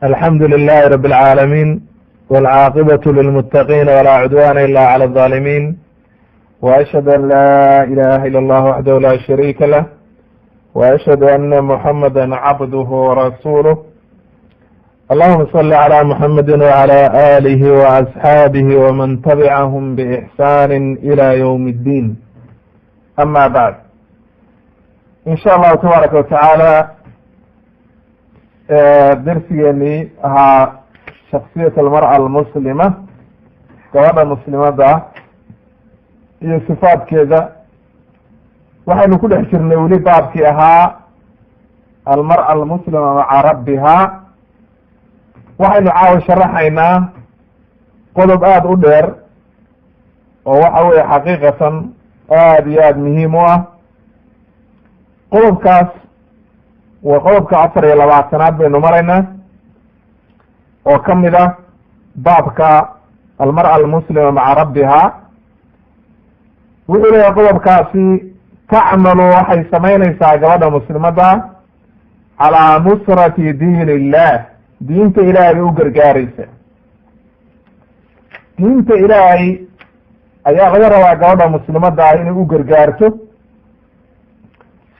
الحمد لله رب العالمين، والعاقبة للمتقين، ولا عدوان إلا على الظالمين، وأشهد أن لا إله إلا الله وحده لا شريك له، وأشهد أن محمدا عبده ورسوله. اللهم صل على محمد وعلى آله وأصحابه ومن تبعهم بإحسان إلى يوم الدين. أما بعد، إن شاء الله تبارك وتعالى darsigeenii ahaa shaksiyat almar'a almuslima, gabadha muslimada iyo sifaadkeeda, waxaynu ku dhex jirnay weli baabkii ahaa almar'a almuslima maca rabbiha. Waxaynu caawa sharaxaynaa qodob aada u dheer oo waxa weeye xaqiiqatan aada iyo aada muhiim u ah. Qodobkaas waa qodobka 24aad baynu maraynaa oo ka mid ah baabka almar'a almuslima maca rabbiha. Wuxuu leeyahay qodobkaasi: tacmalu, waxay samaynaysaa gabadha muslimadda, calaa nusrati diin illah, diinta ilaahay bay u gargaareysa. Diinta Ilaahay ayaa laga rabaa gabadha muslimadda inay u gargaarto.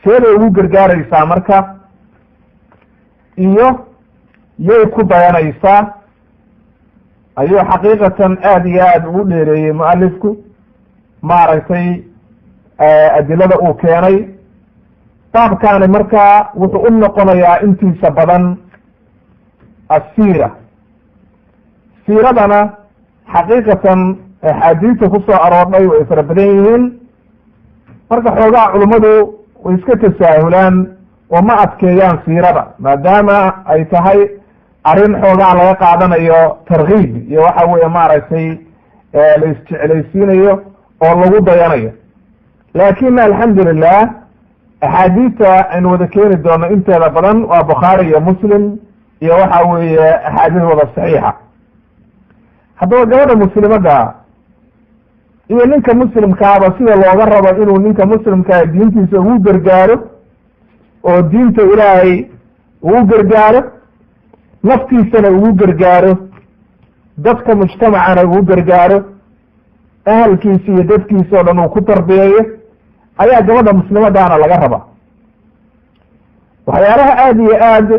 See bay ugu gargaareysaa marka, iyo yay ku dayanaysaa? Ayuu xaqiiqatan aada iyo aada ugu dheereeyey mualifku, maaragtay, adilada uu keenay. Baabkaani markaa wuxuu u noqonayaa intiisa badan asiira. Siiradana xaqiiqatan axaadiista kusoo aroordhay way fara badan yihiin. Marka xoogaa culummadu way iska tasaahulaan oo ma adkeeyaan siirada, maadaama ay tahay arrin xoogaa laga qaadanayo tarkiib iyo waxa weeye, maaragtay, la isjeclaysiinayo oo lagu dayanayo. Laakin alxamdulilah, axaadiista aynu wada keeni doono inteeda badan waa Bukhaari iyo Muslim iyo waxa weeye axaadiis wada saxiixa. Haddaba gabadha muslimadda iyo ninka muslimkaaba, sida looga rabo inuu ninka muslimkaa diintiisa ugu gargaaro oo diinta Ilaahay ugu gargaaro, naftiisana ugu gargaaro, dadka mujtamacana ugu gargaaro, ahalkiisa iyo dadkiisa oo dhan uu ku tarbiyeeyo, ayaa gabadha muslimadaana laga rabaa. Waxyaalaha aada iyo aad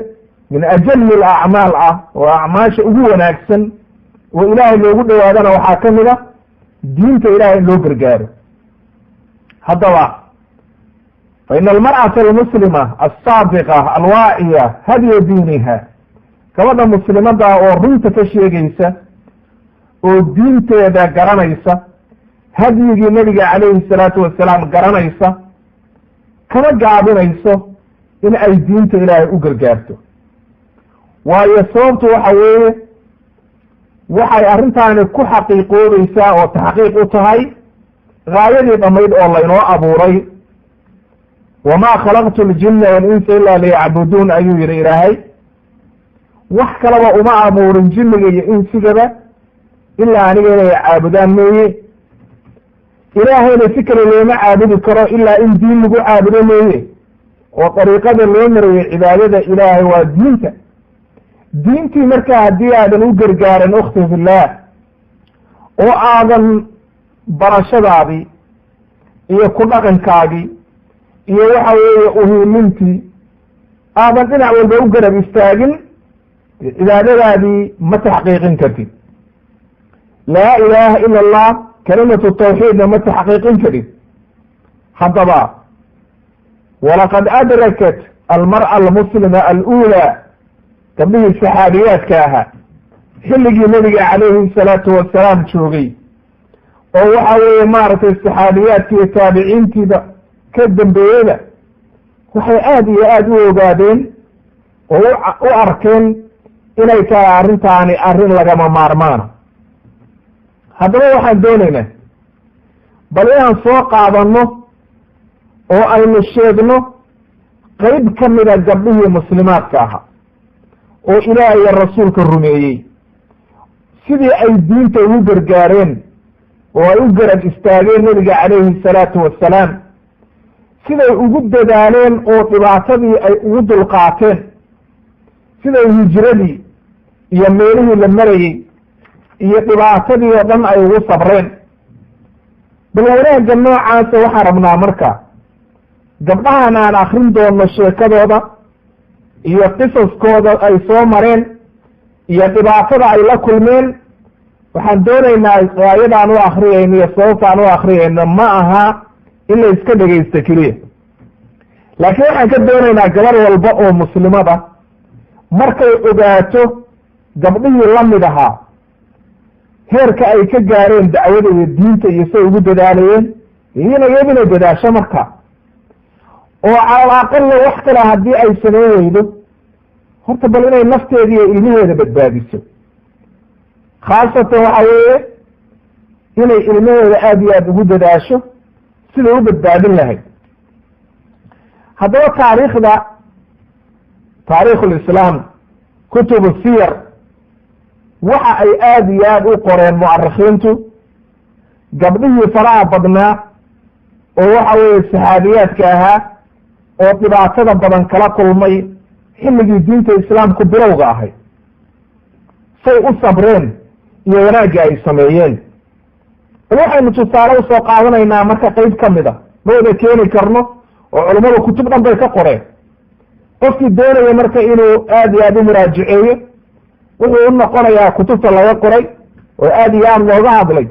min ajali alacmaal ah oo acmaasha ugu wanaagsan oo Ilaahay loogu dhawaadana waxaa ka mid a diinta Ilahay in loo gargaaro. Haddaba, fa ina almar'ata almuslima alsaadiqa alwaaciya hadya diiniha, gabadha muslimada oo runta ka sheegaysa oo diinteeda garanaysa, hadyigii Nabiga calayhi salaatu wasalaam garanaysa, kama gaabinayso in ay diinta Ilaahay u gargaarto. Waayo, sababtu waxa weeye, waxay arrintaani ku xaqiiqoobaysaa oo taxqiiq u tahay gaayadii dhammayd oo laynoo abuuray. "Wamaa khalaqtu ljinna walinsa ilaa liyacbuduun," ayuu yihi Ilaahay. Wax kalaba uma abuurin jinniga iyo insigaba ilaa aniga inay caabudaan mooye. Ilaahayna si kale looma caabudi karo ilaa in diin lagu caabudo mooye, oo dariiqada loo marayay cibaadada Ilaahay waa diinta. Diintii markaa haddii aadan u gargaarin, ukhti fillah, oo aadan barashadaadii iyo ku dhaqankaagii iyo waxa weeye uhiilintii aadan dhinac walba u garab istaagin, cibaadadaadii ma taxqiiqin kartid. Laa ilaaha ila Allah, kalimatu tawxiidna ma taxqiiqin karid. Haddaba, walaqad adrakat almar'a almuslima alula, gabdhihii saxaabiyaadka ahaa xilligii Nebiga calayhi salaatu wasalaam joogay, oo waxa weeye, maaragtay, saxaabiyaadki iyo taabiciintiiba ka dambeeyeyba, waxay aada iyo aada u ogaadeen oo u arkeen inay tahay arrintaani arrin lagama maarmaana. Haddaba waxaan doonaynaa bal inaan soo qaadano oo aynu sheegno qeyb ka mida gabdhihii muslimaadka ahaa oo Ilaah iyo Rasuulka rumeeyey, sidii ay diinta ugu gargaareen oo ay u garab istaageen Nebiga calayhi salaatu wasalaam, siday ugu dadaaleen oo dhibaatadii ay ugu dulqaateen, siday hijradii Iyo meelihii la marayey iyo dhibaatadii oo dhan ay ugu sabreen. Bal wanaagga noocaasa waxaan rabnaa marka gabdhahan aan akrin doono sheekadooda iyo qisaskooda ay soo mareen iyo dhibaatada ay la kulmeen. Waxaan doonaynaa aayadaan u akriyayno iyo sababtaan u akriyayno ma aha in la iska dhegaysto keliya, laakiin waxaan ka doonaynaa gabar walba oo muslimada markay ogaato gabdhihii lamid ahaa heerka ay ka gaareen dacwada iyo diinta iyo say ugu dadaalayeen, iyana iyaduna dadaasho marka, oo calal aqalla wax kale haddii ay samayn weydo, horta bal inay nafteeda iyo ilmaheeda badbaadiso. Khaasatan waxa weeye inay ilmaheeda aada iyo aada ugu dadaasho siday u badbaadin lahayd. Haddaba taariikhda, taariikh lislaam, kutubu siyar, waxa ay aada iyo aada u qoreen mu'arikhiintu gabdhihii faraha badnaa oo waxa weeye saxaabiyaadka ahaa oo dhibaatada badan kala kulmay xilligii diinta islaamku bilowga ahay, say u sabreen iyo wanaaggii ay sameeyeen. Bal waxaynu tusaale usoo qaadanaynaa marka qeyb ka mid a, ma wada keeni karno oo culummadu kutub dhan bay ka qoreen. Qofkii doonaya marka inuu aada iyo aada u muraajiceeyo wuxuu u noqonayaa kutubta laga qoray oo aada iyo aada looga hadlay,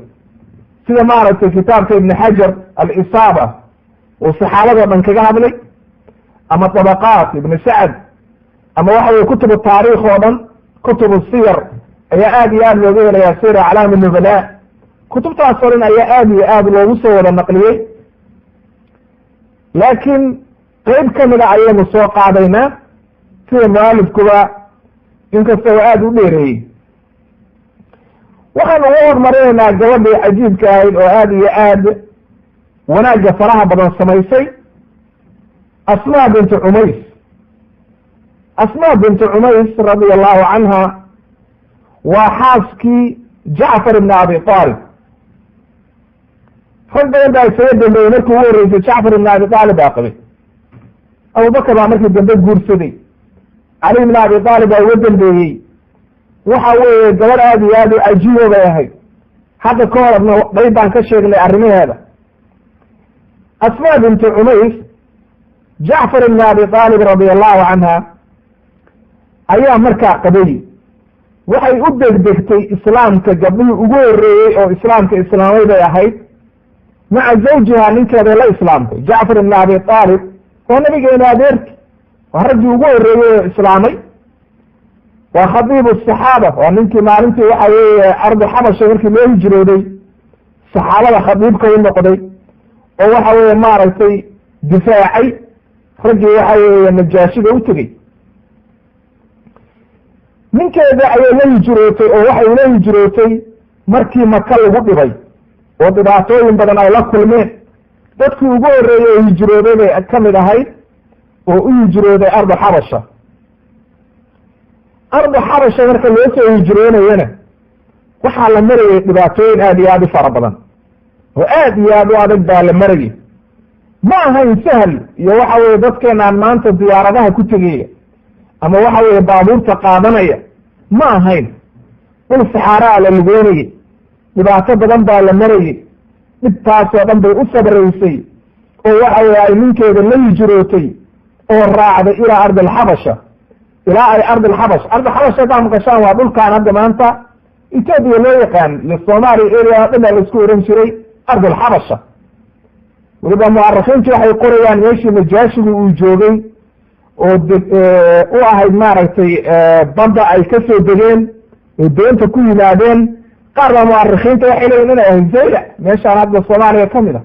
sida maaragtay kitaabka Ibn Xajar Alisaaba uu saxaabadoo dhan kaga hadlay, ama Tabaqaat Ibn Sacd, ama waxa weye kutubu taariikh oo dhan, kutubu siyar ayaa aada iyo aada looga helayaa, sir aclaam nubala, kutubtaas oo dhan ayaa aada iyo aada loogu soo wada naqliyey. Laakiin qeyb kamida ayaynu soo qaadaynaa, sida mualifkuba inkasta oo aada u dheereeyey. Waxaan ugu hormarinaynaa gabadhii cajiibka ahayd oo aada iyo aad wanaagga faraha badan samaysay, Asmaa bintu Cumays. Asmaa bintu Cumays radia allahu canha waa xaaskii Jacfar ibn Abi Aalib. Rag badan baa isaga dambeeyey. Markii ugu horreysay Jacfar ibn Abi Aalib baa qabay, Abubakar baa markii dambe guursaday, Cali ibn Abi Aalib baa uga dambeeyey. Waxa weeye gabadh aada iyo aada u cajiibo bay ahayd. Hadda ka horna qayb baan ka sheegnay arrimaheeda. Asmaa bintu Cumays, Jacfar ibn Abi Aalib radia allahu canha ayaa markaa qabay. Waxay u degdegtay islaamka, gabdhihii ugu horreeyey oo islaamka islaamay bay ahayd. Maca zawjiha, ninkeeday la islaamtay, Jacfar ibn Abi Aalib waa nabigeena adeerki, waa raggii ugu horreeyey oo islaamay, waa khadiibu saxaaba, waa ninkii maalintii waxa weeye ardu xabasha markii loo hijrooday saxaabada khadiibka u noqday, oo waxa weeye maaragtay difaacay raggii waxa weeye najaashida u tegey. Ninkeeda ayay la hijrootay, oo waxay la hijrootay markii Maka lagu dhibay oo dhibaatooyin badan ay la kulmeen. Dadkii ugu horreeyey oo hijrooday bay ka mid ahayd oo u hijrooday ardu xabasha. Ardu xabasha marka loo soo hijroonayana waxaa la marayay dhibaatooyin aada iyo aada u fara badan oo aad iyo aada u adag baa la marayay. Ma ahayn sahal iyo waxa weye dadkeenaan maanta diyaaradaha ku tegaya ama waxa weye baabuurta qaadanaya ma ahayn. Dhul saxaaraa la lugeynayey, dhibaato badan baa la marayey. Dhibtaasoo dhan bay u sabraysay oo waxa weye ay ninkeeda la hijrootay oo raacday ilaa ardi alxabasha, ilaa ay ardi alxabash. Ardi xabash haddaa maqashaan waa dhulkaan hadda maanta Etoobiya loo yaqaan iyo Soomaaliya area dhan baa laisku oran jiray ardi alxabasha. Weliba mu'arikhiintu waxay qorayaan meeshii najaashigu uu joogay oo u ahayd maaragtay badda ay ka soo degeen oo doonta ku yimaadeen. Qaar baa mu'arikhiinta waxay leeyihin inay ahayd Zaylac, meeshaan hadda Soomaaliya ka mid a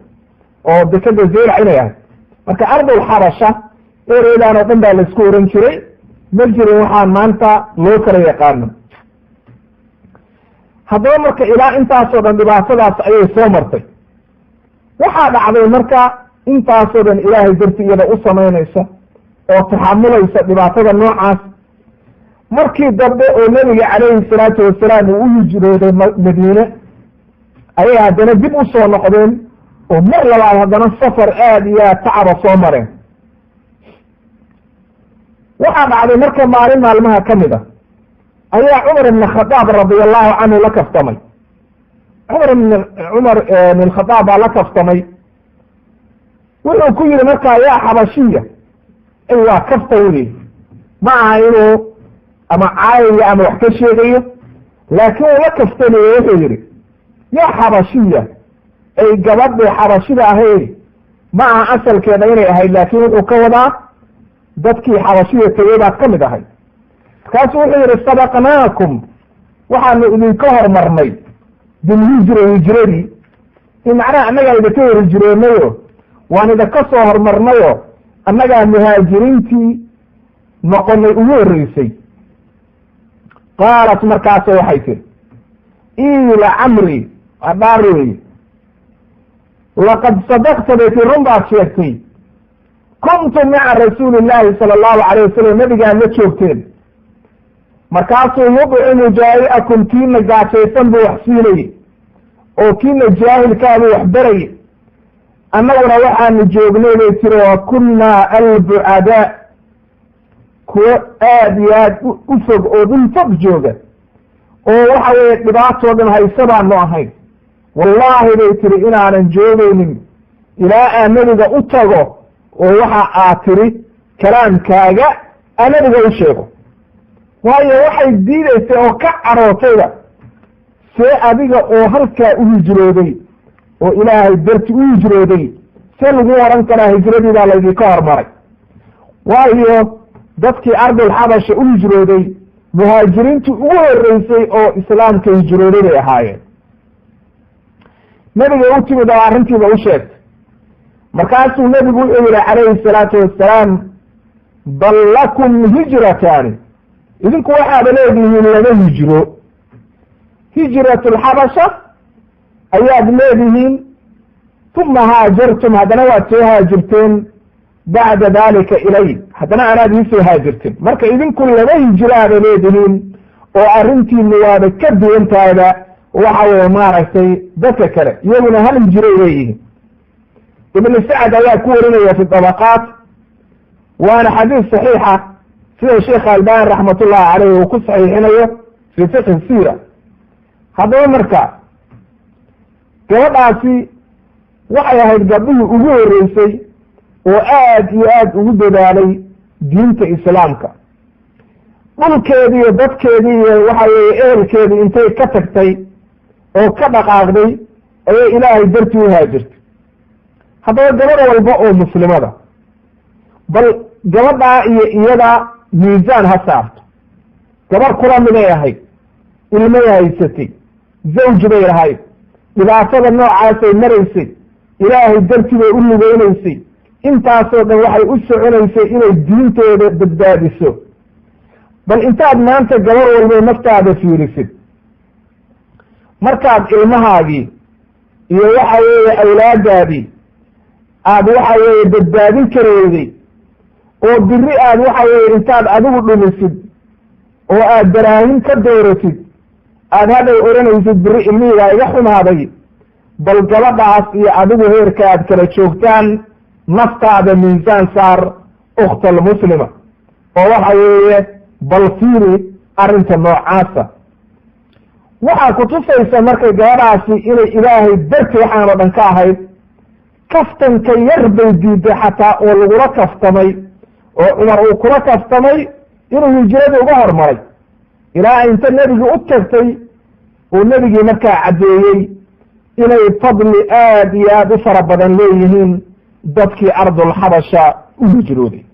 oo dekeda Zaylac inay ahayd. Marka ardul xabasha ereydaan oo dhan baa laisku oran jiray, ma jirin waxaan maanta loo kala yaqaano. Haddaba marka ilaa intaasoo dhan dhibaatadaas ayay soo martay. Waxaa dhacday marka intaasoo dhan Ilaahay darti iyada u samaynaysa oo taxamulaysa dhibaatada noocaas, markii dambe oo Nebiga calayhi salaatu wasalaam uu u hijrooday Madiine ayay haddana dib u soo noqdeen, oo mar labaad haddana safar aada iyo aad tacaba soo mareen. Waxaa dhacday marka maalin maalmaha ka mid a Ayaa Cumar ibn Khadaab radiyallahu canhu la kaftamay. Cumar ibn Khadaab baa la kaftamay. Wuxuu ku yidhi markaa, yaa xabashiya, ay waa kafta weli, ma aha inuu ama caayayo ama wax ka sheegayo, laakiin uu la kaftanayo. Wuxuu yidhi, yaa xabashiya, ay gabadhii xabashida ahayd, ma aha asalkeeda inay ahayd, laakiin wuxuu ka wadaa dadkii xabashida tegey baad ka mid ahayd. Markaasuu wuxuu yidhi, sabaqnaakum, waxaanu idinka hormarnay, bilhijra, hijradii, in macnaha annagaa idinka hor hijroonayo, waan idinka soo hormarnayo, annagaa muhaajiriintii noqonay ugu horreysay. Qaalat, markaasa waxay tiri, ila camri, waa dhaar weeye, laqad sadaqta, bay tii, run baad sheegtay. Kuntu maca rasuuli illaahi sala allahu calayh wasalam, nabigaan la joogteen, markaasuu yudcimu jaa'iakum, kiina gaajaysan buu wax siinayey oo kiina jaahilkaabuu wax barayay. Annaguna waxaanu joognay, bay tiri, wa kunnaa albucadaa, kuwo aad iyo aad u fog oo dhul fog jooga oo waxa weeye dhibaatoo dhan hayse baanu ahayn. Wallaahi, bay tiri, inaanan joogaynin ilaa aan nebiga u tago oo waxa aad tiri kalaamkaaga aan nebiga u sheego. Waayo, waxay diidaysay oo ka carootayba, see adiga oo halkaa u hijrooday oo Ilaahay darti u hijrooday, see lagu oran karaa hijradii baa laydinka hormaray? Waayo, dadkii ardulxabasha u hijrooday muhaajiriintii ugu horreysay oo islaamka hijrooday bay ahaayeen. Nebiga u timid oo arrintiiba u sheegtay. Markaasuu nebigu wuxuu yihi calayhi salaatu wassalaam, bal lakum hijrataani, idinku waxaaba leedihiin laba hijro, hijratulxabasha ayaad leedihiin, uma haajartum, haddana waad soo haajirteen, bacda dalika ilay, haddana anaad iisoo haajirteen. Marka idinku laba hijraaba leedihiin oo arrintiinu waaba ka duwan tahayba waxa weye maaragtay dadka kale, iyaguna hal hijiray leeyihiin. Ibnu Sacd ayaa ku warinaya fi dabaqaat, waana xadiis saxiixa sida Sheekh Albani raxmatullahi caleyh uu ku saxiixinayo fi fiqhi siira. Haddaba marka gabadhaasi waxay ahayd gabdhihii ugu horreysay oo aad iyo aad ugu dadaalay diinta islaamka. Dhulkeedii iyo dadkeedii iyo waxa weeye ehelkeedii intay ka tagtay oo ka dhaqaaqday ayay Ilaahay dartii u haajirtay. Haddaba gabadh walba oo muslimada, bal gabadhaa iyo iyada miisaan ha saarto. Gabarh kula miday ahayd, ilmay haysatay, zawj bay lahayd, dhibaatada noocaasay maraysay, Ilaahay dartii bay u lugeynaysay, intaasoo dhan waxay u soconaysay inay diintooda badbaadiso. Bal intaad maanta gabar walbay naftaada fiirisid, markaad ilmahaagii iyo waxa weeye awlaadaadii aad waxa weeye badbaadin kareyday, oo biri aad waxa weeye intaad adigu dhumisid oo aad daraahim ka dooratid aad hadhow odhanaysid biri ilmihii baa iga xumaaday, bal gabadhaas iyo adigu heerka aad kala joogtaan naftaada miisaan saar, ukhta almuslima, oo waxa weeye bal fiiri arrinta noocaasa. Waxaa kutusaysa markay gabadhaasi inay Ilaahay darti waxaan oo dhan ka ahayd, kaftanka yar bay diiday xataa oo lagula kaftamay oo Cumar uu kula kaftamay inuu hijradii uga hormaray, ilaa inta nebigii u tagtay uu nebigii markaa caddeeyey inay fadli aad iyo aad u fara badan leeyihiin dadkii ardulxabasha u hijrooday.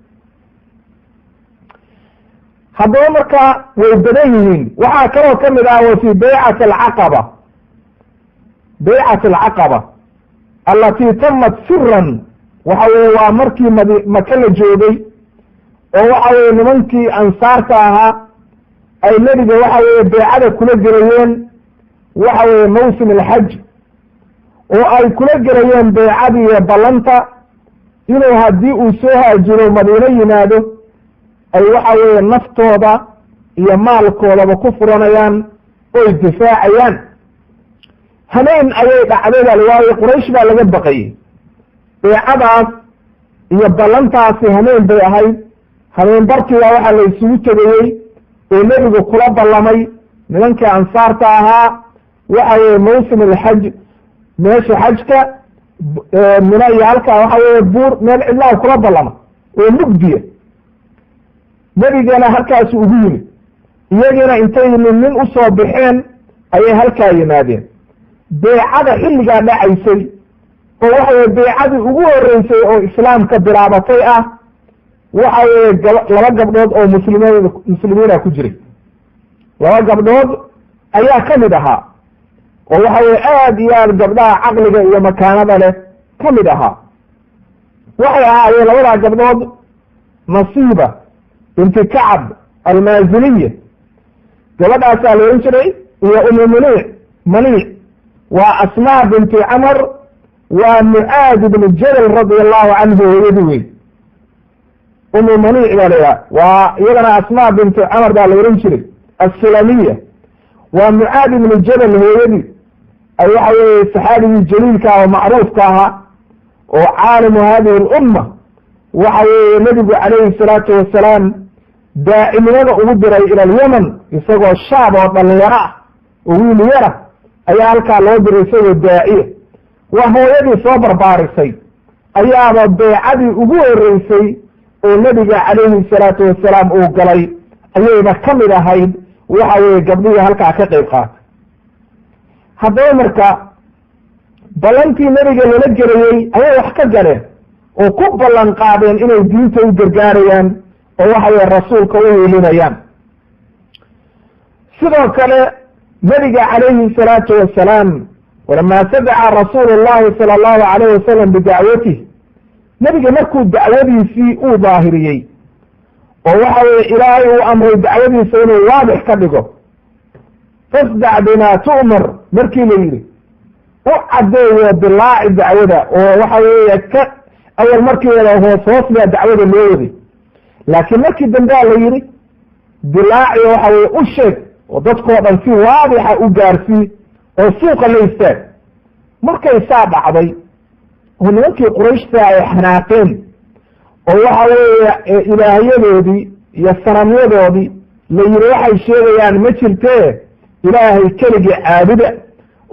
Haddaba markaa way badan yihiin. Waxaa kaloo ka mid ah wa fii baycati alcaqaba, baycati alcaqaba allatii tamat siran, waxa weye waa markii madi Maka la joogay oo waxa weye nimankii ansaarta ahaa ay nebiga waxa weye baycada kula gelayeen, waxa weye mawsim alxaj, oo ay kula gelayeen baycadii iyo ballanta inuu haddii uu soo haajiro Madiino yimaado ay waxa weeye naftooda iyo maalkoodaba ku furanayaan oy difaacayaan. Hameen ayay dhacday bal, waayo Quraysh baa laga baqayey. Baycadaas iyo ballantaasi hameen bay ahayd. Hameen barkiibaa waxaa la isugu tegayey oo nebigu kula ballamay nimankii ansaarta ahaa, waxa weye mawsim alxaj, meesha xajka Mina iyo halkaa waxa weye buur meel cidlaha kula ballama oo mugdiya. Nebigana halkaasu ugu yimid, iyagiina intay nin usoo baxeen ayay halkaa yimaadeen. Beecada xilligaa dhacaysay oo waxa weye beecadii ugu horreysay oo islaamka bilaabatay ah, waxa weye laba gabdhood oo muslimiina ku jiray, laba gabdhood ayaa ka mid ahaa oo waxa weye aad iyo aad gabdhaha caqliga iyo makaanada leh ka mid ahaa. Waxay ahaayeen labadaa gabdhood Nasiiba binti Kacab Almaaziniya, gabadhaasaa la ohan jiray, iyo Umu Maniic, waa Asmaa binti Camar, waa Mucaad ibnu Jabal radia allahu canhu hooyadii wey. Umu Maniic baa la yidhaha, waa iyadana Asmaa binti Camar baa la ohan jiray Assulamiya, waa Mucaad ibnu Jabal hooyadii, ay waxa weye saxaabigii jaliilka ah oo macruufka ahaa oo caalimu hadihi alumma, waxa weeye nebigu calayhi salaatu wasalaam daacinimada ugu diray ila alyaman isagoo shaab oo dhalinyaro ah oo wiil yara ayaa halkaa loo diray isagoo daaciya. Waa hooyadii soo barbaarisay ayaaba beecadii ugu horreysay oo nebiga calayhi salaatu wasalaam uu galay ayayba ka mid ahayd, waxa weye gabdhihii halkaa ka qayb qaatay. Haddaba marka ballantii nebiga lala gelayey ayay wax ka galeen oo ku ballan qaadeen inay diinta u gargaarayaan oo waxa weye rasuulka u hiilinayaan. Sidoo kale nebiga calayhi salaatu wasalaam, walamaa sadaca rasuulu llahi sala allahu alayh wasalam bidacwatih, nebiga markuu dacwadiisii uu daahiriyey oo waxa weye Ilaahay uu amray dacwadiisa inuu waadix ka dhigo, fasdac bimaa tu'mar markii la yidhi, u caddeeyo dilaaci dacwada, oo waxa weeye ka awal markii wada hoos hoos baa dacwada loo waday, laakiin markii dambea la yidhi dilaaci, waxa weye u sheeg oo dadkoo dhan si waadixa u gaarsii oo suuqa la istaag. Markay saa dhacday oo nimankii Qurayshta ay xanaaqeen oo waxa weeye ilaahyadoodii iyo sanamyadoodii la yidhi waxay sheegayaan ma jirtee, Ilaahay keligii caabuda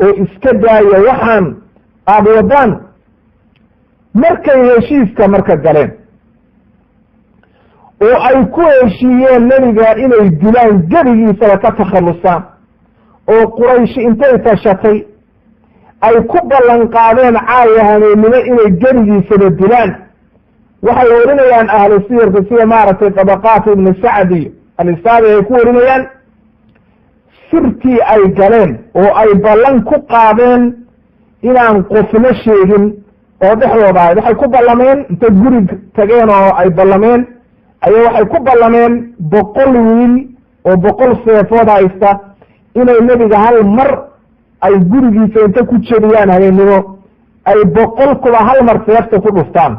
oo iska daaya waxaan aada wadaan. Markay heshiiska marka galeen oo ay ku heshiiyeen nebiga inay dilaan, gebigiisaba ka takhallusaan, oo Quraysh intay tashatay ay ku ballan qaadeen caawa habeennimo inay gebigiisaba dilaan, waxay warinayaan ahlu siyarka sida maaragtay Tabaqaat Ibnu Sacd iyo Alisaabi ay ku warinayaan sirtii ay galeen oo ay ballan ku qaadeen inaan qofna sheegin oo dhexdooda ahayd. Waxay ku ballameen intay guri tageen oo ay ballameen ayaa waxay ku ballameen 100 wiil oo 100 seefood haysta inay nebiga hal mar ay gurigiisa inta ku jebiyaan habeennimo, ay 100 kuba hal mar seefta ku dhuftaan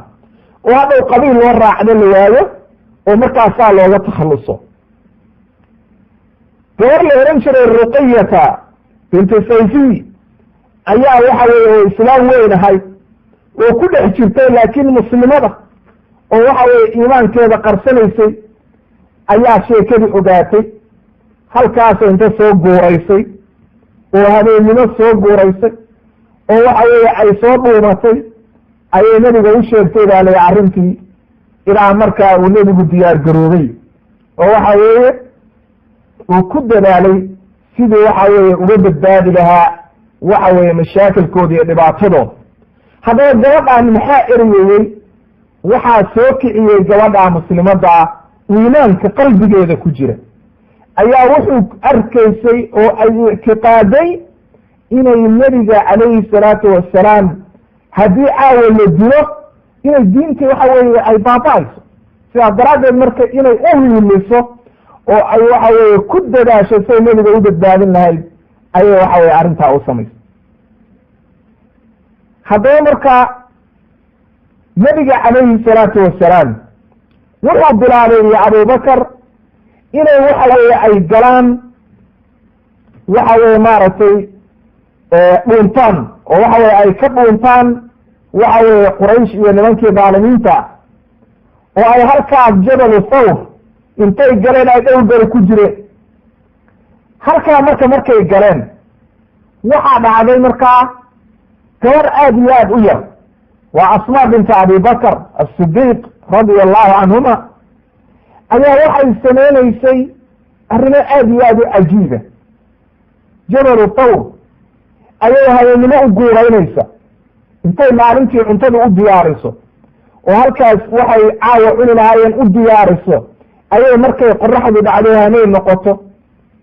oo hadhow qabiil loo raacdo la waayo oo markaasaa looga takhalluso. Gabar la ohan jiray Ruqiyata binti Sayfiy ayaa waxa weye oo islaam weyn ahay oo ku dhex jirtay, laakiin muslimada oo waxa weye iimaankeeda qarsanaysay ayaa sheekadii ogaatay. Halkaasoo inta soo guuraysay oo habeennimo soo guuraysay oo waxa weeye ay soo dhuumatay ayay nebiga u sheegtay baa layi arrintii, ilaa markaa uu nebigu diyaar garoobay oo waxa weeye uu ku dadaalay sidii waxa weeye uga badbaadi lahaa waxa weeye mashaakilkooda iyo dhibaatadooda. Haddaba gabadhaan maxaa eriyeyey? Waxaa soo kiciyey gabadha muslimadda iimaanka qalbigeeda ku jira ayaa wuxuu arkaysay oo ay ictiqaaday inay nebiga calayhi salaatu wasalaam haddii caawa la dilo inay diintii waxa weeye ay baaba-ayso. Sidaas daraaddeed marka inay u hiiliso oo ay waxa weeye ku dadaasho say nebiga u badbaadin lahayd ayay waxa weye arrintaa u samaysay. Haddaba marka nebiga calayhi salaatu wasalaam wuxuu bilaabay iyo Abubakar inay waxa weye ay galaan waxa weye maaragtay dhuuntaan oo waxa weye ay ka dhuuntaan waxa weye Quraysh iyo nimankii dhaalimiinta, oo ay halkaas Jabalu Thawr intay galeen ay dhowr beri ku jireen. Halkaa marka markay galeen waxaa dhacday markaa gabar aad iyo aad u yar, waa Asmaa binta Abibakr Asidiiq radia allahu canhuma, ayaa waxay samaynaysay arrimo aad iyo aad u cajiiba. Jabalu Tawr ayay habeennimo u guuraynaysa, intay maalintii cuntada u diyaariso oo halkaas waxay caawa cuni lahaayeen u diyaariso, ayay markay qoraxdu dhacdo, hameen noqoto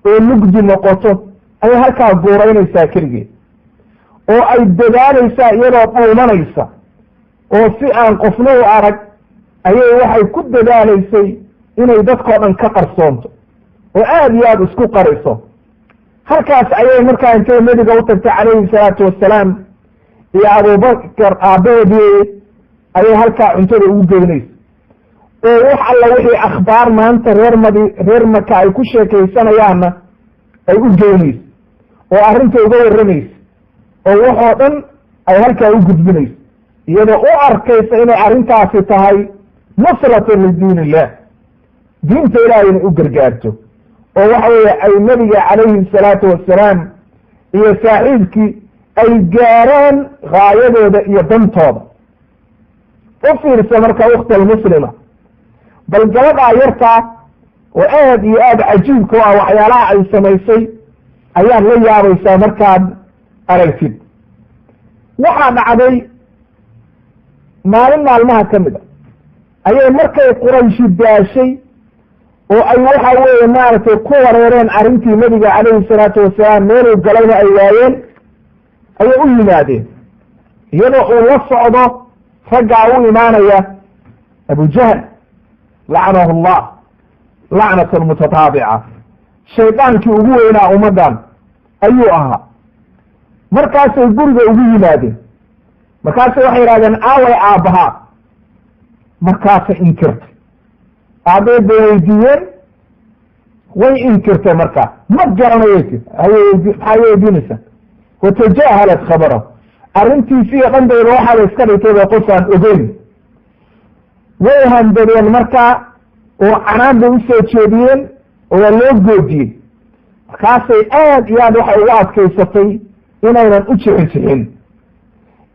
oo mugdi noqoto, ayay halkaa guuraynaysaa keligeed, oo ay dadaalaysaa iyadoo dhuumanaysa oo si aan qofna u arag ayay waxay ku dadaalaysay inay dadkoo dhan ka qarsoonto oo aad iyo aada isku qariso. Halkaas ayay markaa intay nebiga u tagtay calayhi salaatu wasalaam iyo Abubakar aabbaheedii, ayay halkaa cuntada ugu geynaysa, oo wax alla wixii akhbaar maanta reer madi reer Maka ay ku sheekaysanayaanna ay u geynayso, oo arrinta uga warramaysa, oo waxoo dhan ay halkaa u gudbinayso, iyadoo u arkaysa inay arrintaasi tahay nusratan lidiin illah, diinta Ilahay inay u gargaarto, oo waxa weeye ay nebiga calayhi salaatu wassalaam iyo saaxiibkii ay gaaraan gaayadooda iyo dantooda. U fiirsa marka ukhta almuslima, bal gabadhaa yartaa oo aad iyo aad cajiibka u ah waxyaalaha ay samaysay ayaad la yaabaysaa markaad aragtid. Waxaa dhacday maalin maalmaha ka mid a ayay markay Qurayshi daashay oo ay waxa weeye maaragtay ku wareereen arrintii nebiga calayhi salaatu wasalaam, meeluu galayna ay waayeen, ayay u yimaadeen iyadoo uu la socdo raggaa u imaanaya Abujahl lacanahu llah lacnatan mutataabica, shaydaankii ugu weynaa ummaddan ayuu ahaa. Markaasay guriga ugu yimaadeen, markaasay waxay yidhahdeen aaway aabbahaa? Markaasay inkirtay. Aabbaheed bay weydiiyeen, way inkirtay. Markaa ma garanayo tir, maxaa weydiinaysaa? Watajaahalat khabarahu, arrintiisii o dhan bayba waxaaba iska dhigtay ba qof aan ogeyn. Way handadeen markaa oo canaan bay usoo jeediyeen oo waa loo goodiyey. Markaasay aad iyo aad waxay ugu adkaysatay inaynan u jixin jixin,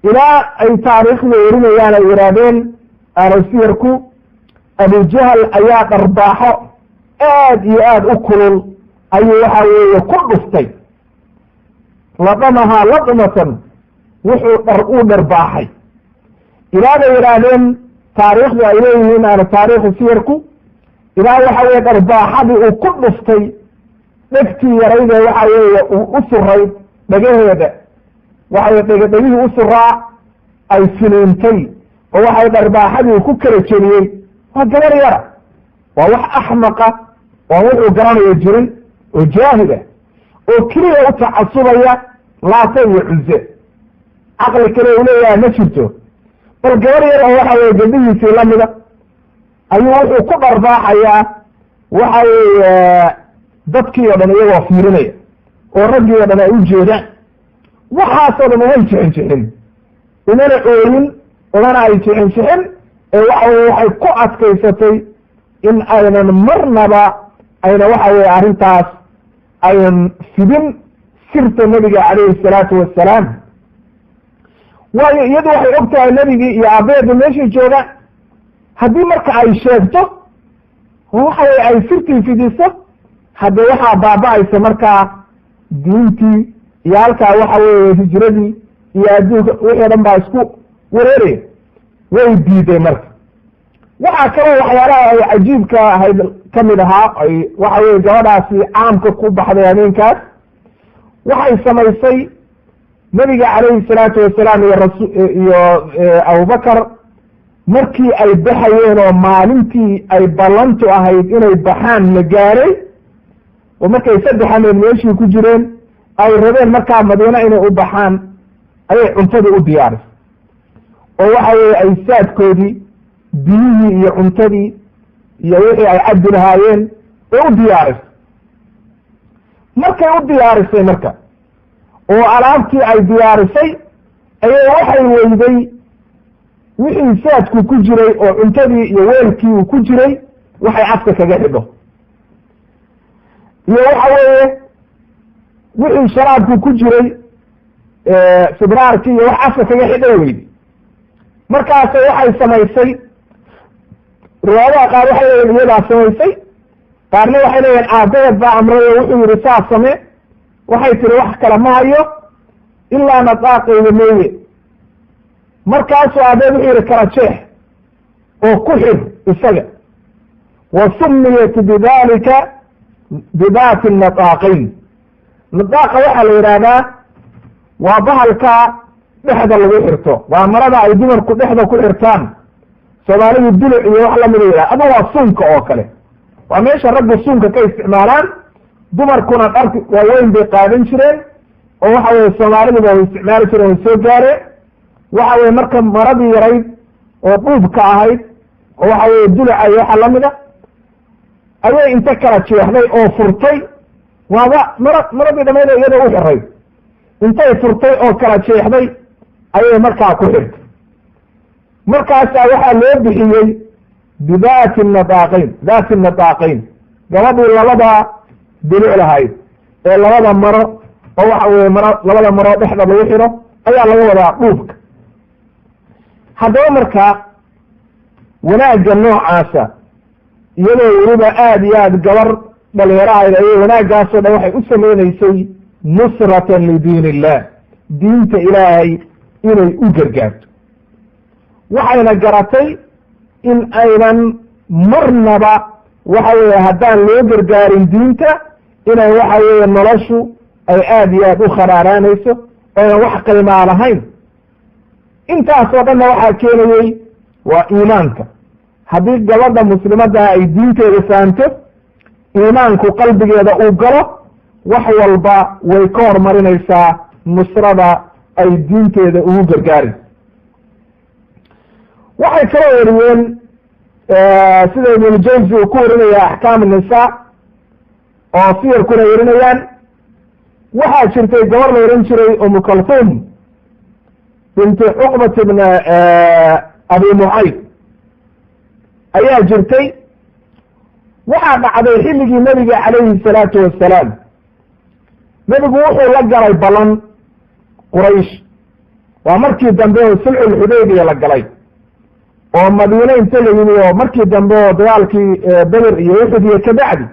ilaa ay taariikhda warinayaan ay yidhaahdeen alasiyarku Abujahal ayaa dharbaaxo aad iyo aad u kulul ayuu waxa weeye ku dhuftay, ladamahaa ladmatan, wuxuu dhar uu dharbaaxay ilaa bay yidhaahdeen taariikhdu ay leeyihiin ahlu taariikhu siyarku, ilaa waxa weye dharbaaxadii uu ku dhuftay dhegtii yarayde waxa weeye uu u suray dhagaheeda, waxa weye dhegadhegihii u suraa ay finiintay, oo waxay dharbaaxadii ku kala jeliyey. Waa gabar yara, waa wax axmaqa oo wuxuu garanayo jirin oo jaahila oo keliya u tacasubaya Laata iyo Cuze, caqli kale uu leeyahay ma jirto. Bal gabar yar oo waxa weye gabdhihiisii lamida ayuu wuxuu ku dharbaaxayaa waxa weeye dadkii o dhan iyagoo fiirinaya oo raggii o dhan ay u jeedaan. Waxaasoo dhan umay jixin jixin, umana ooyin, umana ay jixin jixin, ee waxa weye waxay ku adkaysatay in aynan marnaba ayna waxa weye arrintaas aynan fidin sirta nebiga calayhi salaatu wassalaam. Waayo iyadu waxay og tahay nebigii iyo aabbaheedu meeshay joogaan, haddii marka ay sheegto oo waxa weye ay sirtii fidiso, haddee waxaa baaba'aysa markaa diintii iyo halkaa waxa weeye hijradii iyo adduunka wixii o dhan baa isku wareeraya. Way diiday marka. Waxaa kaloo waxyaalaha ay cajiibka ahayd kamid ahaa ay waxa weye gabadhaasi caamka ku baxday habeenkaas, waxay samaysay nebiga calayhi salaatu wasalaam iyo rasu iyo Abubakar markii ay baxayeen oo maalintii ay ballantu ahayd inay baxaan la gaaray, oo markay 3 hameen meeshii ku jireen ay rabeen markaa Madiine inay u baxaan, ayay cuntadii u diyaarisay oo waxa weye ay saadkoodii biyihii iyo cuntadii iyo wixii ay cabdi lahaayeen way u diyaarisay. Markay u diyaarisay marka oo alaabtii ay diyaarisay, ayay waxay weyday wixii saadku ku jiray oo cuntadii iyo weelkii uu ku jiray waxay afka kaga xidho iyo waxa weeye Wixii sharaabku ku jiray sibraarkii iyo wax afka kaga xidhay weyday. Markaasa waxay samaysay, riwaayadaha qaar waxay leeyihin iyadaa samaysay, qaarna waxay leeyihin aabbaheed baa amray oo wuxuu yihi saa samee. Waxay tiri wax kale ma hayo ilaa nadaaqayda mooye. Markaasuu aabbaheed wuxuu yihi kala jeex oo ku xir isaga. Wa sumiyat bidalika bidaati nadaaqayn. Nadaaqa waxaa la yidhaahdaa waa bahalka dhexda lagu xirto, waa marada ay dumarku dhexda ku xirtaan, Soomaalidu duluc iyo wax lamida yidhaha, ama waa suunka oo kale. Waa meesha raggu suunka ka isticmaalaan, dumarkuna dhark waaweyn bay qaadan jireen, oo waxa weye Soomaalidu ba way isticmaali jireen, way soo gaareen. Waxa weye marka maradii yarayd oo dhuubka ahayd oo waxa weye duluca iyo waxa lamida ayay inta kala jeexday oo furtay. Waaba maradii dhamayda iyadoo u xiray, intay furtay oo kala jeexday ayay markaa ku xirtay. Markaasaa waxaa loo bixiyey bidaati nadaaqayn, daati nadaaqayn, gabadhii labada duluc lahayd ee labada maro, oo waxa weye maro, labada maro dhexda lagu xiro ayaa laga wadaa dhuubka. Haddaba markaa wanaagga noocaasa, iyadoo weliba aada iyo aad gabar dhalinyarahayd, ayay wanaaggaasoo dhan waxay u samaynaysay nusratan lidiin illah, diinta Ilaahay inay u gargaarto. Waxayna garatay in aynan marnaba waxa weeye haddaan loo gargaarin diinta inay waxa weeye noloshu ay aada iyo aad u kharaaraanayso, aynan wax qiimaa lahayn. Intaasoo dhanna waxaa keenayey waa iimaanka. Haddii gabadha muslimadda ay diinteeda fahamto, iimaanku qalbigeeda uu galo, wax walba way ka hormarinaysaa nusrada ay diinteeda ugu gargaarayso. Waxay kala wariyeen sida Ibnuljawsi uu ku warinaya Axkaam Nisaa oo siyarkuna warinayaan, waxaa jirtay gabar la ohan jiray Umu Kalthum binti Cuqbat ibn Abi Mucayd ayaa jirtay. Waxaa dhacday xilligii Nebiga calayhi salaatu wasalaam, nebigu wuxuu la galay ballan Quraysh. Waa markii dambe oo sulxulxudaybiya la galay oo Madiine inta la yimi, oo markii dambe oo dagaalkii Beder iyo Uxud iyo kabacdi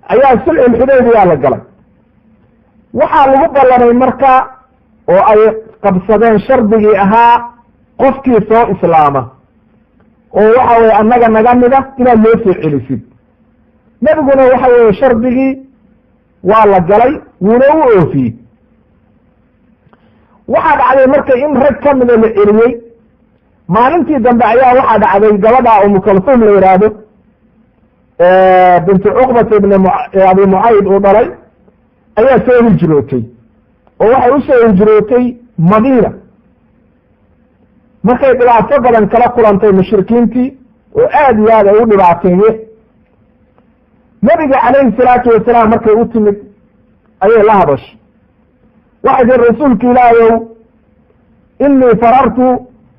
ayaa sulxulxudaybiya la galay. Waxaa lagu ballamay marka oo ay qabsadeen shardigii ahaa qofkii soo islaama oo waxa weye annaga naga mida inaad loo soo celisid. Nebiguna waxa weye shardigii waa la galay, wuuna u oofiyey. Waxaa dhacday marka in rag kamida la celiyey. Maalintii dambe ayaa waxaa dhacday gabadha Umu Kalthum la yidhaahdo binti Cuqbat ibn Abi Mucayd uu dhalay ayaa soo hijrootay, oo waxay usoo hijrootay Madiina markay dhibaato badan kala kulantay mushrikiintii oo aad iyo aad ay u dhibaateeye. Nebiga calayhi salaatu wasalaam markay u timid ayay la hadashay. Waxay tiri, rasuulka Ilaahayow, inii farartu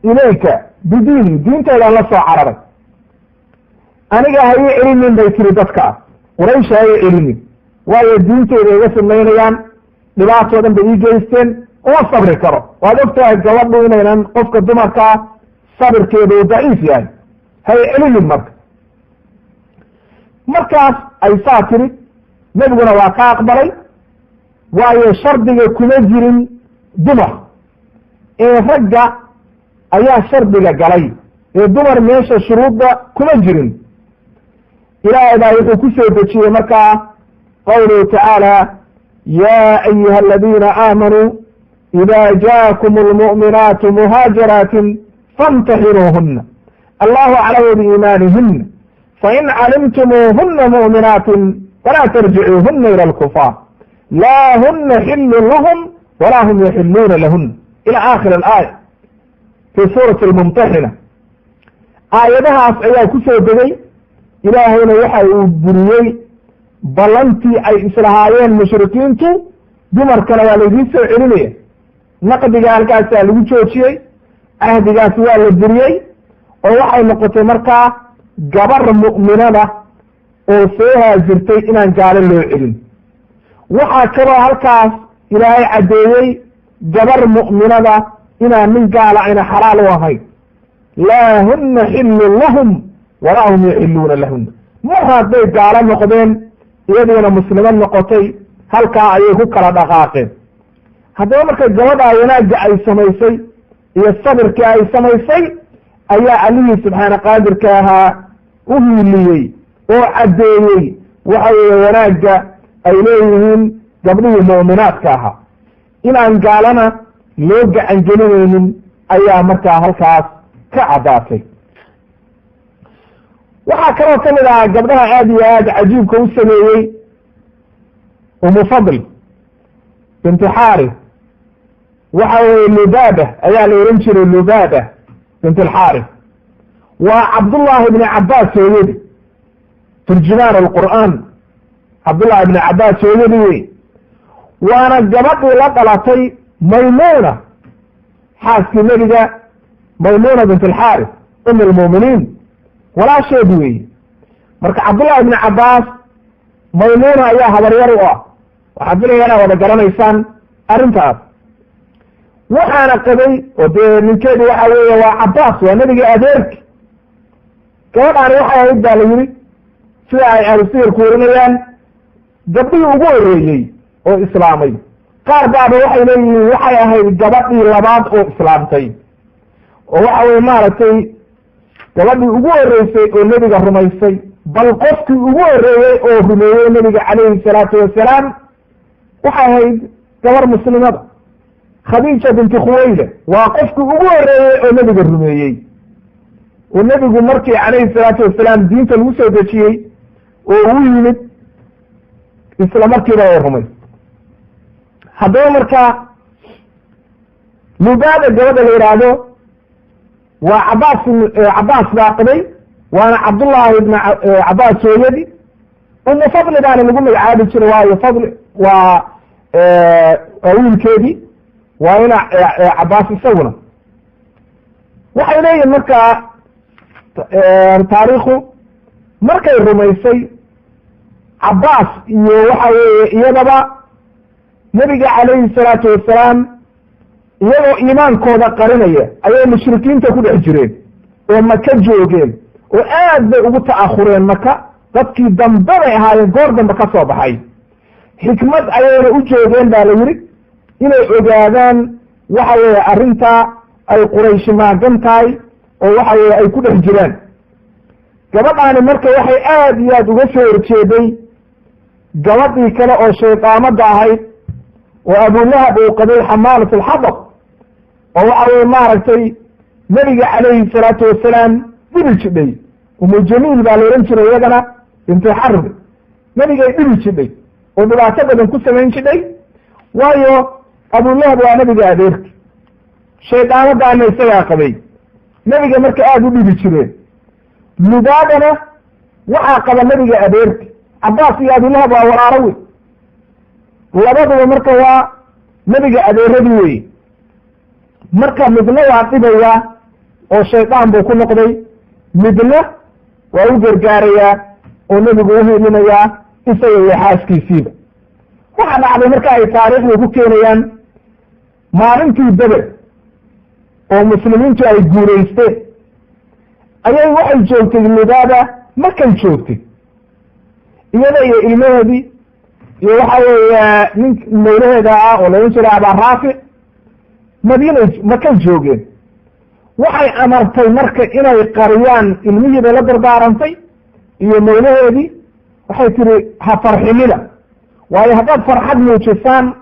ilayka bidiini, diintaydaan la soo cararay, aniga ha ii celinin bay tiri, dadka ah Quraysh ha ii celinin, waayo diinteyda iga samaynayaan, dhibaatoo dhan bay ii geysteen, uma sabri karo. Waad og tahay gabadhu inaynan qofka dumarkaa sabirkeedu uu daciif yahay, ha ii celinin. Marka markaas ay saa tiri, nebiguna waa ka aqbalay, waayo shardiga kuma jirin dumar ee ragga ayaa shardiga galay, ee dumar meesha shuruudda kuma jirin. Ilaahay baa wuxuu ku soo dejiyey markaa qawluhu tacaala: ya ayuha aladiina aamanuu ida jaakum almu'minaatu muhaajiraatin famtaxinuuhuna allahu aclamu biiimaanihina fain calimtumuuhuna mu'minaatin falaa tarjicuuhuna ila alkufaar laa huna xilun lahum walaa hum yaxiluuna lahuna, ila aakhir alaaya fi suurati almumtaxina. Aayadahaas ayaa ku soo degay. Ilaahayna waxa uu buriyey ballantii ay islahaayeen mushrikiintu, dumarkana waa laydiin soo celinaya. Naqdiga halkaasaa lagu joojiyey, cahdigaas waa la buriyey, oo waxay noqotay markaa gabar mu'minada oo soo haajirtay inaan gaalo loo celin. Waxaa kaloo halkaas Ilaahay caddeeyey gabar mu'minada inaan nin gaala ayna xalaal u ahayn. Laa huna xillun lahum walaa hum yaxiluuna lahuna. Mar hadday gaalo noqdeen, iyadiina muslimo noqotay, halkaa ayay ku kala dhaqaaqeen. Haddaba marka gabadhaa wanaagga ay samaysay iyo sabirkii ay samaysay ayaa Allihii subxaana qaadirka ahaa u hiiliyey oo caddeeyey waxa weeye wanaagga ay leeyihiin gabdhihii mu'minaadka ahaa, inaan gaalana loo gacan gelinaynin ayaa markaa halkaas ka caddaatay. Waxaa kaloo ka mid ahaa gabdhaha aad iyo aad cajiibka u sameeyey Umu Fadl binti Xaarith. Waxa weye Lubaaba ayaa la ohan jiray, Lubaaba bint Alxaarith waa Cabdullahi ibni Cabbaas hooyadi, turjumaan alqur'aan, Cabdullahi ibni Cabbaas hooyadi wey. Waana gabadhii la dhalatay Maymuna, xaaskii nebiga, Maymuna bint Alxaarith um almu'miniin, walaasheed weeye. Marka Cabdullahi ibni Cabbaas Maymuna ayaa habaryar u ah. Waxaa filaya inaad wada garanaysaan arrintaas. Waxaana qabay oo dee ninkeedu waxa weeye waa Cabbaas, waa nebiga adeerki. Gabadhaani waxay ahayd baa la yidhi, sida ay ahlusiyarku warinayaan, gabdhihii ugu horreeyey oo islaamay. Qaar baaba waxay leeyihiin waxay ahayd gabadhii labaad oo islaamtay, oo waxa weye maaragtay gabadhii ugu horreysay oo nebiga rumaysay, bal qofkii ugu horreeyey oo rumeeyey nebiga calayhi salaatu wasalaam waxay ahayd gabar muslimada. Khadiija binti Khuwayla waa qofkii ugu horreeyey oo nebiga rumeeyey, oo nebigu markii calayhi salaatu wasalaam diinta lagu soo dejiyey oo uu yimid isla markiiba way rumay. Haddaba marka Lubaada gabadha la yidhaahdo waa Cabaas, Cabaas baa qabay, waana Cabdullaahi ibn Cabaas hooyadii. Umu Fadli baana lagu magacaabi jiray, waayo Fadli waa wiilkeedii, waa ina Cabaas isaguna. Waxay leeyihin markaa taariikhu markay rumaysay Cabaas iyo waxa weeye iyadaba nebiga calayhi salaatu wasalaam, iyagoo iimaankooda qarinaya ayay mushrikiinta ku dhex jireen oo Maka joogeen, oo aad bay ugu ta'akhureen Maka. Dadkii dambe bay ahaayeen, goor dambe ka soo baxay. Xikmad ayayna u joogeen baa la yidhi, inay ogaadaan waxa weeye arrintaa ay Qurayshi maagan tahay oo waxa weye ay ku dhex jiraan. Gabadhaani marka waxay aad iyo aad uga soo horjeeday gabadhii kale oo shaydaamada ahayd oo Abulahab uu qabay, Xamaalat Alxadab, oo waxa weye maaragtay nebiga calayhi salaatu wasalaam dhibi jidhay. Umu Jamiil baa la ohan jiray iyadana, bintu Xarbi, nebigay dhibi jidhay oo dhibaato badan ku samayn jidhay, waayo Abulahab waa nebiga adeerki, shaydaamadaana isagaa qabay. Nebiga marka aada u dhibi jireen. Lubaabana waxaa qaba nebiga adeerki Cabaas, iyo Abulahab waa walaalo wey, labaduba marka waa nebiga adeeradii wey. Marka midna waa dhibayaa oo shaydaan buu ku noqday, midna waa u gargaarayaa oo nebigu u hiilinayaa isaga iyo xaaskiisiiba. Waxaa dhacday marka ay taariikhda ku keenayaan maalintii Beder oo muslimiintu ay guulaysteen ayay waxay joogtay Lubaaba, Makay joogtay iyada iyo ilmaheedii iyo waxa weeye nin mawlaheeda ah oo laodhan jiray Abaa Raafic. Madiinay Makay joogeen. Waxay amartay marka inay qariyaan ilmihii bay la dardaarantay iyo mawlaheedii. Waxay tiri, ha farxinina, waayo haddaad farxad muujisaan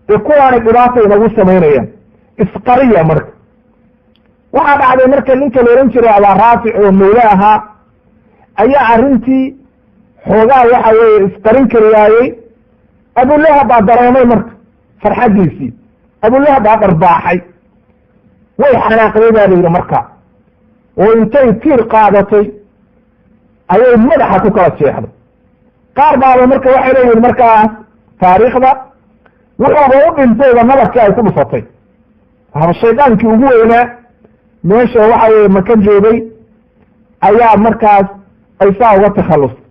dee kuwaanay dhibaata inagu samaynayaan, isqariya. Marka waxaa dhacday marka ninka la ohan jiray Abaa Raafic oo mawle ahaa ayaa arrintii xoogaa waxa weeye isqarin kari waayey. Abulahab baa dareemay marka farxaddiisii, Abulahab baa dharbaaxay. Way xanaaqday baa la yidhi marka, oo intay tiir qaadatay ayay madaxa ku kala jeexday. Qaar baaba marka waxay leeyihin markaas taariikhda wuxuuba u dhintayba nabarkii ay ku dhufatay. Waaba shaydaankii ugu weynaa meesha waxa weye Maka joogay ayaa markaas ay saa uga takhallustay,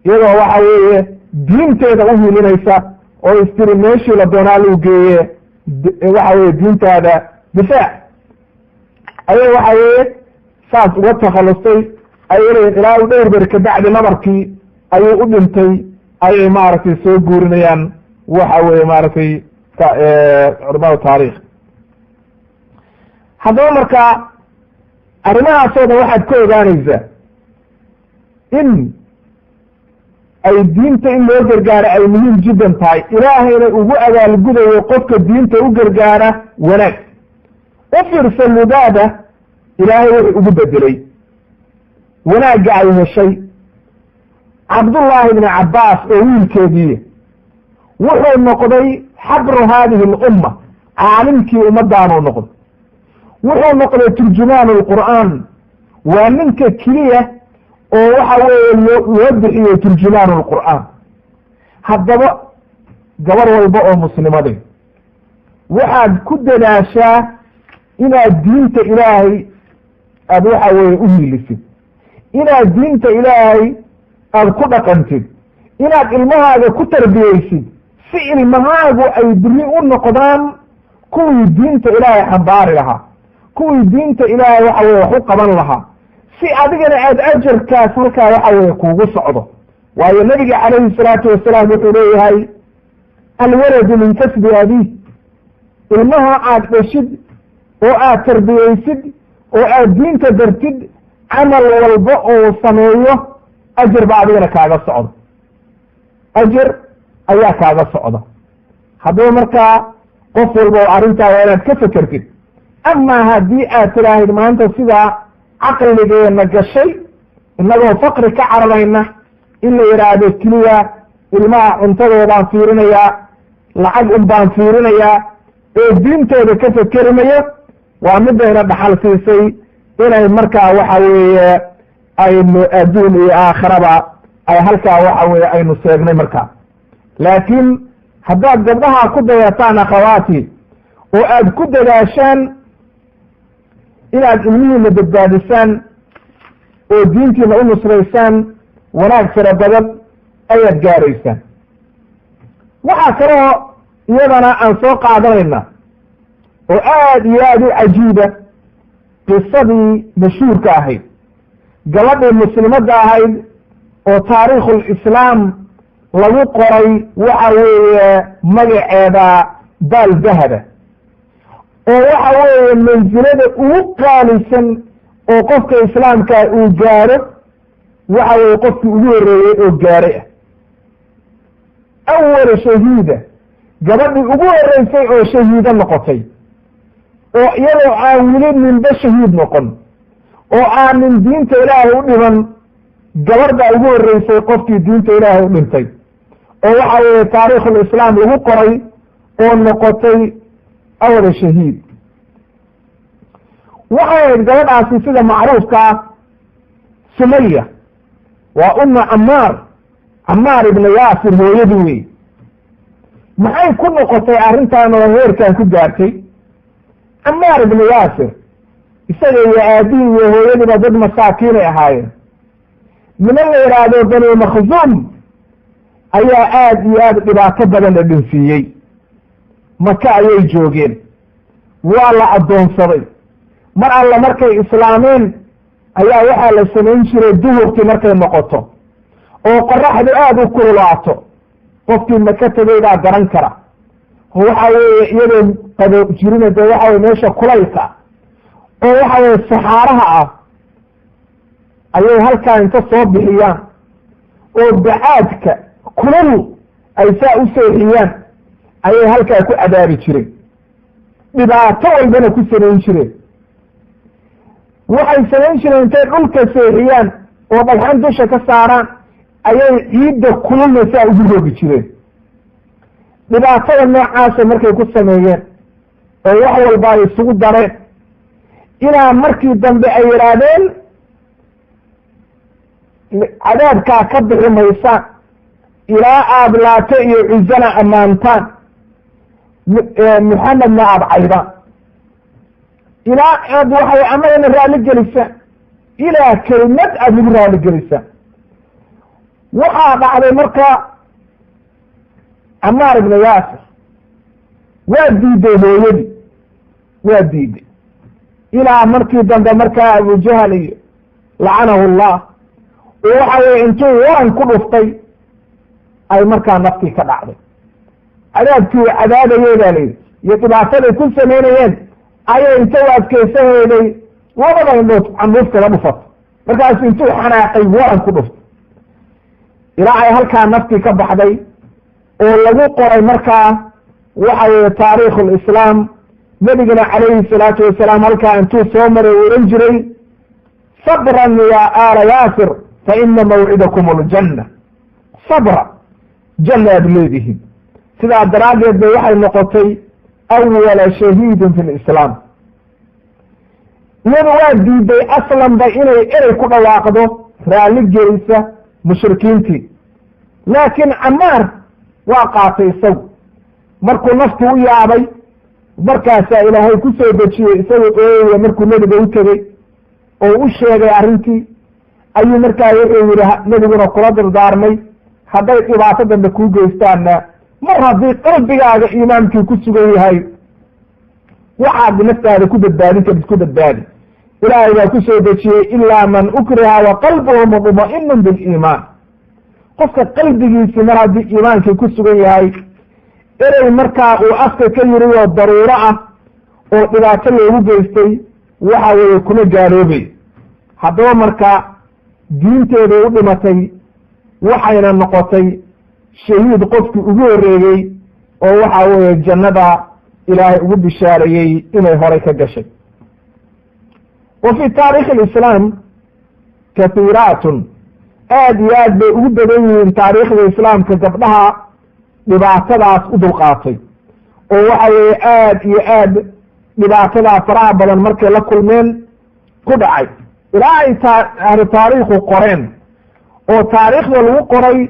iyadoo waxa weeye diinteeda u hilinaysa Oo istiri meeshii la doonaa lagu geeye, waxa weye diintaada difaac, ayay waxa weeye saas uga takhallustay. Ayay leeyihin ilaa u dhowr beri kabacdi nabarkii ayuu u dhintay, ayay maaragtay soo guurinayaan waxa weye maaragtay culamada taarikh. Haddaba marka arrimahaasoo dhan waxaad ka ogaanaysaa in ay diinta in loo gargaaro ay muhiim jiddan tahay, Ilaahayna ugu abaalgudayo qofka diinta u gargaara wanaag. U fiirsa Lubaaba, Ilaahay wuxuu ugu bedelay wanaagga ay heshay. Cabdullaahi ibni Cabbaas oo wiilkeedii wuxuu noqday xabru haadihi alumma, caalimkii ummaddaanuu noqday. Wuxuu noqday turjumaan alqur'aan, waa ninka keliya oo waxa weeye loo bixiyo turjumaan alqur'aan. Haddaba gabar walba oo muslimaday, waxaad ku dadaashaa inaad diinta Ilaahay aad waxa weeye u hiilisid, inaad diinta Ilaahay aad ku dhaqantid, inaad ilmahaaga ku tarbiyeysid, si ilmahaagu ay beri u noqdaan kuwii diinta Ilaahay xambaari lahaa, kuwii diinta Ilaahay waxa weye wax u qaban lahaa, si adigana aad ajarkaas halkaa waxa weye kuugu socdo. Waayo, nabiga calayhi salaatu wasalaam wuxuu leeyahay: "Alwaladu min kasbi abiih." Ilmaha aad dhashid oo aad tarbiyeysid oo aad diinta dartid, camal walba oo sameeyo ajar ba adigana kaaga socda, ajar ayaa kaaga socda. Haddaba markaa qof walba oo arrintaa waa inaad ka fekertid. Amaa haddii aad tiraahid maanta sidaa caqligeena gashay, innagoo faqri ka cararayna, in la yidhaahdo keliya ilmaha cuntadoodaan fiirinayaa, lacag un baan fiirinayaa ee diintooda ka fekerimayo, waa midayna dhaxal siisay inay markaa waxa weeye aynu adduun iyo aakhiraba ay halkaa waxa weye aynu seegnay markaa. Laakiin haddaad gabdhaha ku dayataan, akhawaati, oo aad ku dadaashaan inaad ilmihiina badbaadisaan oo diintiina u nusraysaan, wanaag fara badan ayaad gaaraysaan. Waxaa kaloo iyadana aan soo qaadanayna oo aad iyo aad u cajiiba qisadii mashhuurka ahayd, gabadhii muslimadda ahayd oo taariikhul islaam lagu qoray waxa weeye magaceeda baal dahaba, oo waxa weeye mansilada ugu qaalisan oo qofka islaamka uu gaaro, waxa weye qofkii ugu horreeyey oo gaaray ah, awala shahiida, gabadhii ugu horreysay oo shahiido noqotay, oo iyadoo aan weli ninba shahiid noqon oo aanin diinta Ilaahay u dhiman, gabar baa ugu horreysay qofkii diinta Ilaahay u dhintay oo waxa weeye taariikhul islaam lagu qoray oo noqotay awala shahiid. Waxay ahayd gabadhaasi sida macruufkaa Sumaya, waa umma Camaar, Camaar ibna Yaasir hooyadii wey. Maxay ku noqotay arrintan oo heerkan ku gaartay? Camaar ibna Yaasir isaga iyo aabihii iyo hooyadiiba dad masaakiinay ahaayeen. Niman la yidhaahdo Banu Makhzuum ayaa aad iyo aad dhibaato badan la dhinsiiyey. Maka ayay joogeen, waa la addoonsaday. Mar alla markay islaameen ayaa waxaa la samayn jiray, duhurkii markay noqoto oo qoraxdu aada u kululaato, qofkii Maka tegay baa garan kara, waxa weeye iyadoo qabo jirina dee waxa weye meesha kulaylka oo waxa weye saxaaraha ah, ayay halkaa inta soo bixiyaan oo bacaadka kulul ay saa u seexiyaan ayay halkaa ku cadaabi jireen, dhibaato walbana ku samayn jireen. Waxay samayn jireen intay dhulka seexiyaan oo dhagxan dusha ka saaraan ayay ciidda kululna saa ugu rogi jireen. Dhibaatada noocaasa markay ku sameeyeen oo wax walba ay isugu dareen, ilaa markii dambe ay yidhaahdeen: "Cadaabkaa ka bixi maysaan ilaa aad Laate iyo Cuzana ammaantaan, Muxamedna aada caydaan, ilaa aad waxay annagana raalli gelisaan, ilaa kelimad aada nagu raalli gelisaan." Waxaa dhacday marka Camaar ibna Yaasir waa diiday hooyadii, waa diiday ilaa markii dambe markaa Abujahal iyo lacanahu llah oo waxa weye intuu waran ku dhuftay ay markaa naftii ka dhacday. Cadaabkii cadaabayey baa layidhi iyo dhibaataday ku samaynayeen ayay inta u adkaysanayday labada indhood canduuf kaga dhufatay. Markaasu intuu xanaaqay waran ku dhuftay ilaa ay halkaa naftii ka baxday oo lagu qoray markaa waxa weye taariikhu lislaam. Nebigana calayhi salaatu wasalaam halkaa intuu soo maray u ohan jiray sabran ya aala Yaasir fa ina mawcidakum aljanna, sabra janna aad leedihiin. Sidaa daraaddeed bay waxay noqotay awala shahiidin fi lislaam. Iyadu waa diiday aslanba inay erey ku dhawaaqdo raalli gelisa mushrikiintii, laakiin Camaar waa qaatay isagu. Markuu naftu u yaabay markaasaa Ilaahay ku soo dejiyey isagoo ooyaya. Markuu nebiga u tegey oo u sheegay arrintii ayuu markaa wuxuu yihi nebiguna kula dardaarmay, hadday dhibaato dambe kuu geystaanna, mar haddii qalbigaaga iimaankii ku sugan yahay, waxaad naftaada ku badbaadin kartid ku badbaadi. Ilaahay baa ku soo dejiyey ilaa man ukriha wa qalbuhu mudma'inun biliimaan. Qofka qalbigiisi mar haddii iimaankii ku sugan yahay, erey markaa uu afka ka yiri oo daruuro ah oo dhibaato loogu geystay waxa weeye kuma gaaloobay. Haddaba marka diinteeday u dhimatay, waxayna noqotay shahiid qofkii ugu horreeyey oo waxa weeye jannada Ilaahay ugu bishaareeyey inay horay ka gashay. Wa fi taarikhi alislaam kathiiraatun, aad iyo aad bay ugu badan yihiin taariikhda islaamka gabdhaha dhibaatadaas u dulqaatay oo waxa weeye aad iyo aad dhibaatadaa faraha badan markay la kulmeen ku dhacay, ilaa ay ahlu taariikhu qoreen oo taariikhda lagu qoray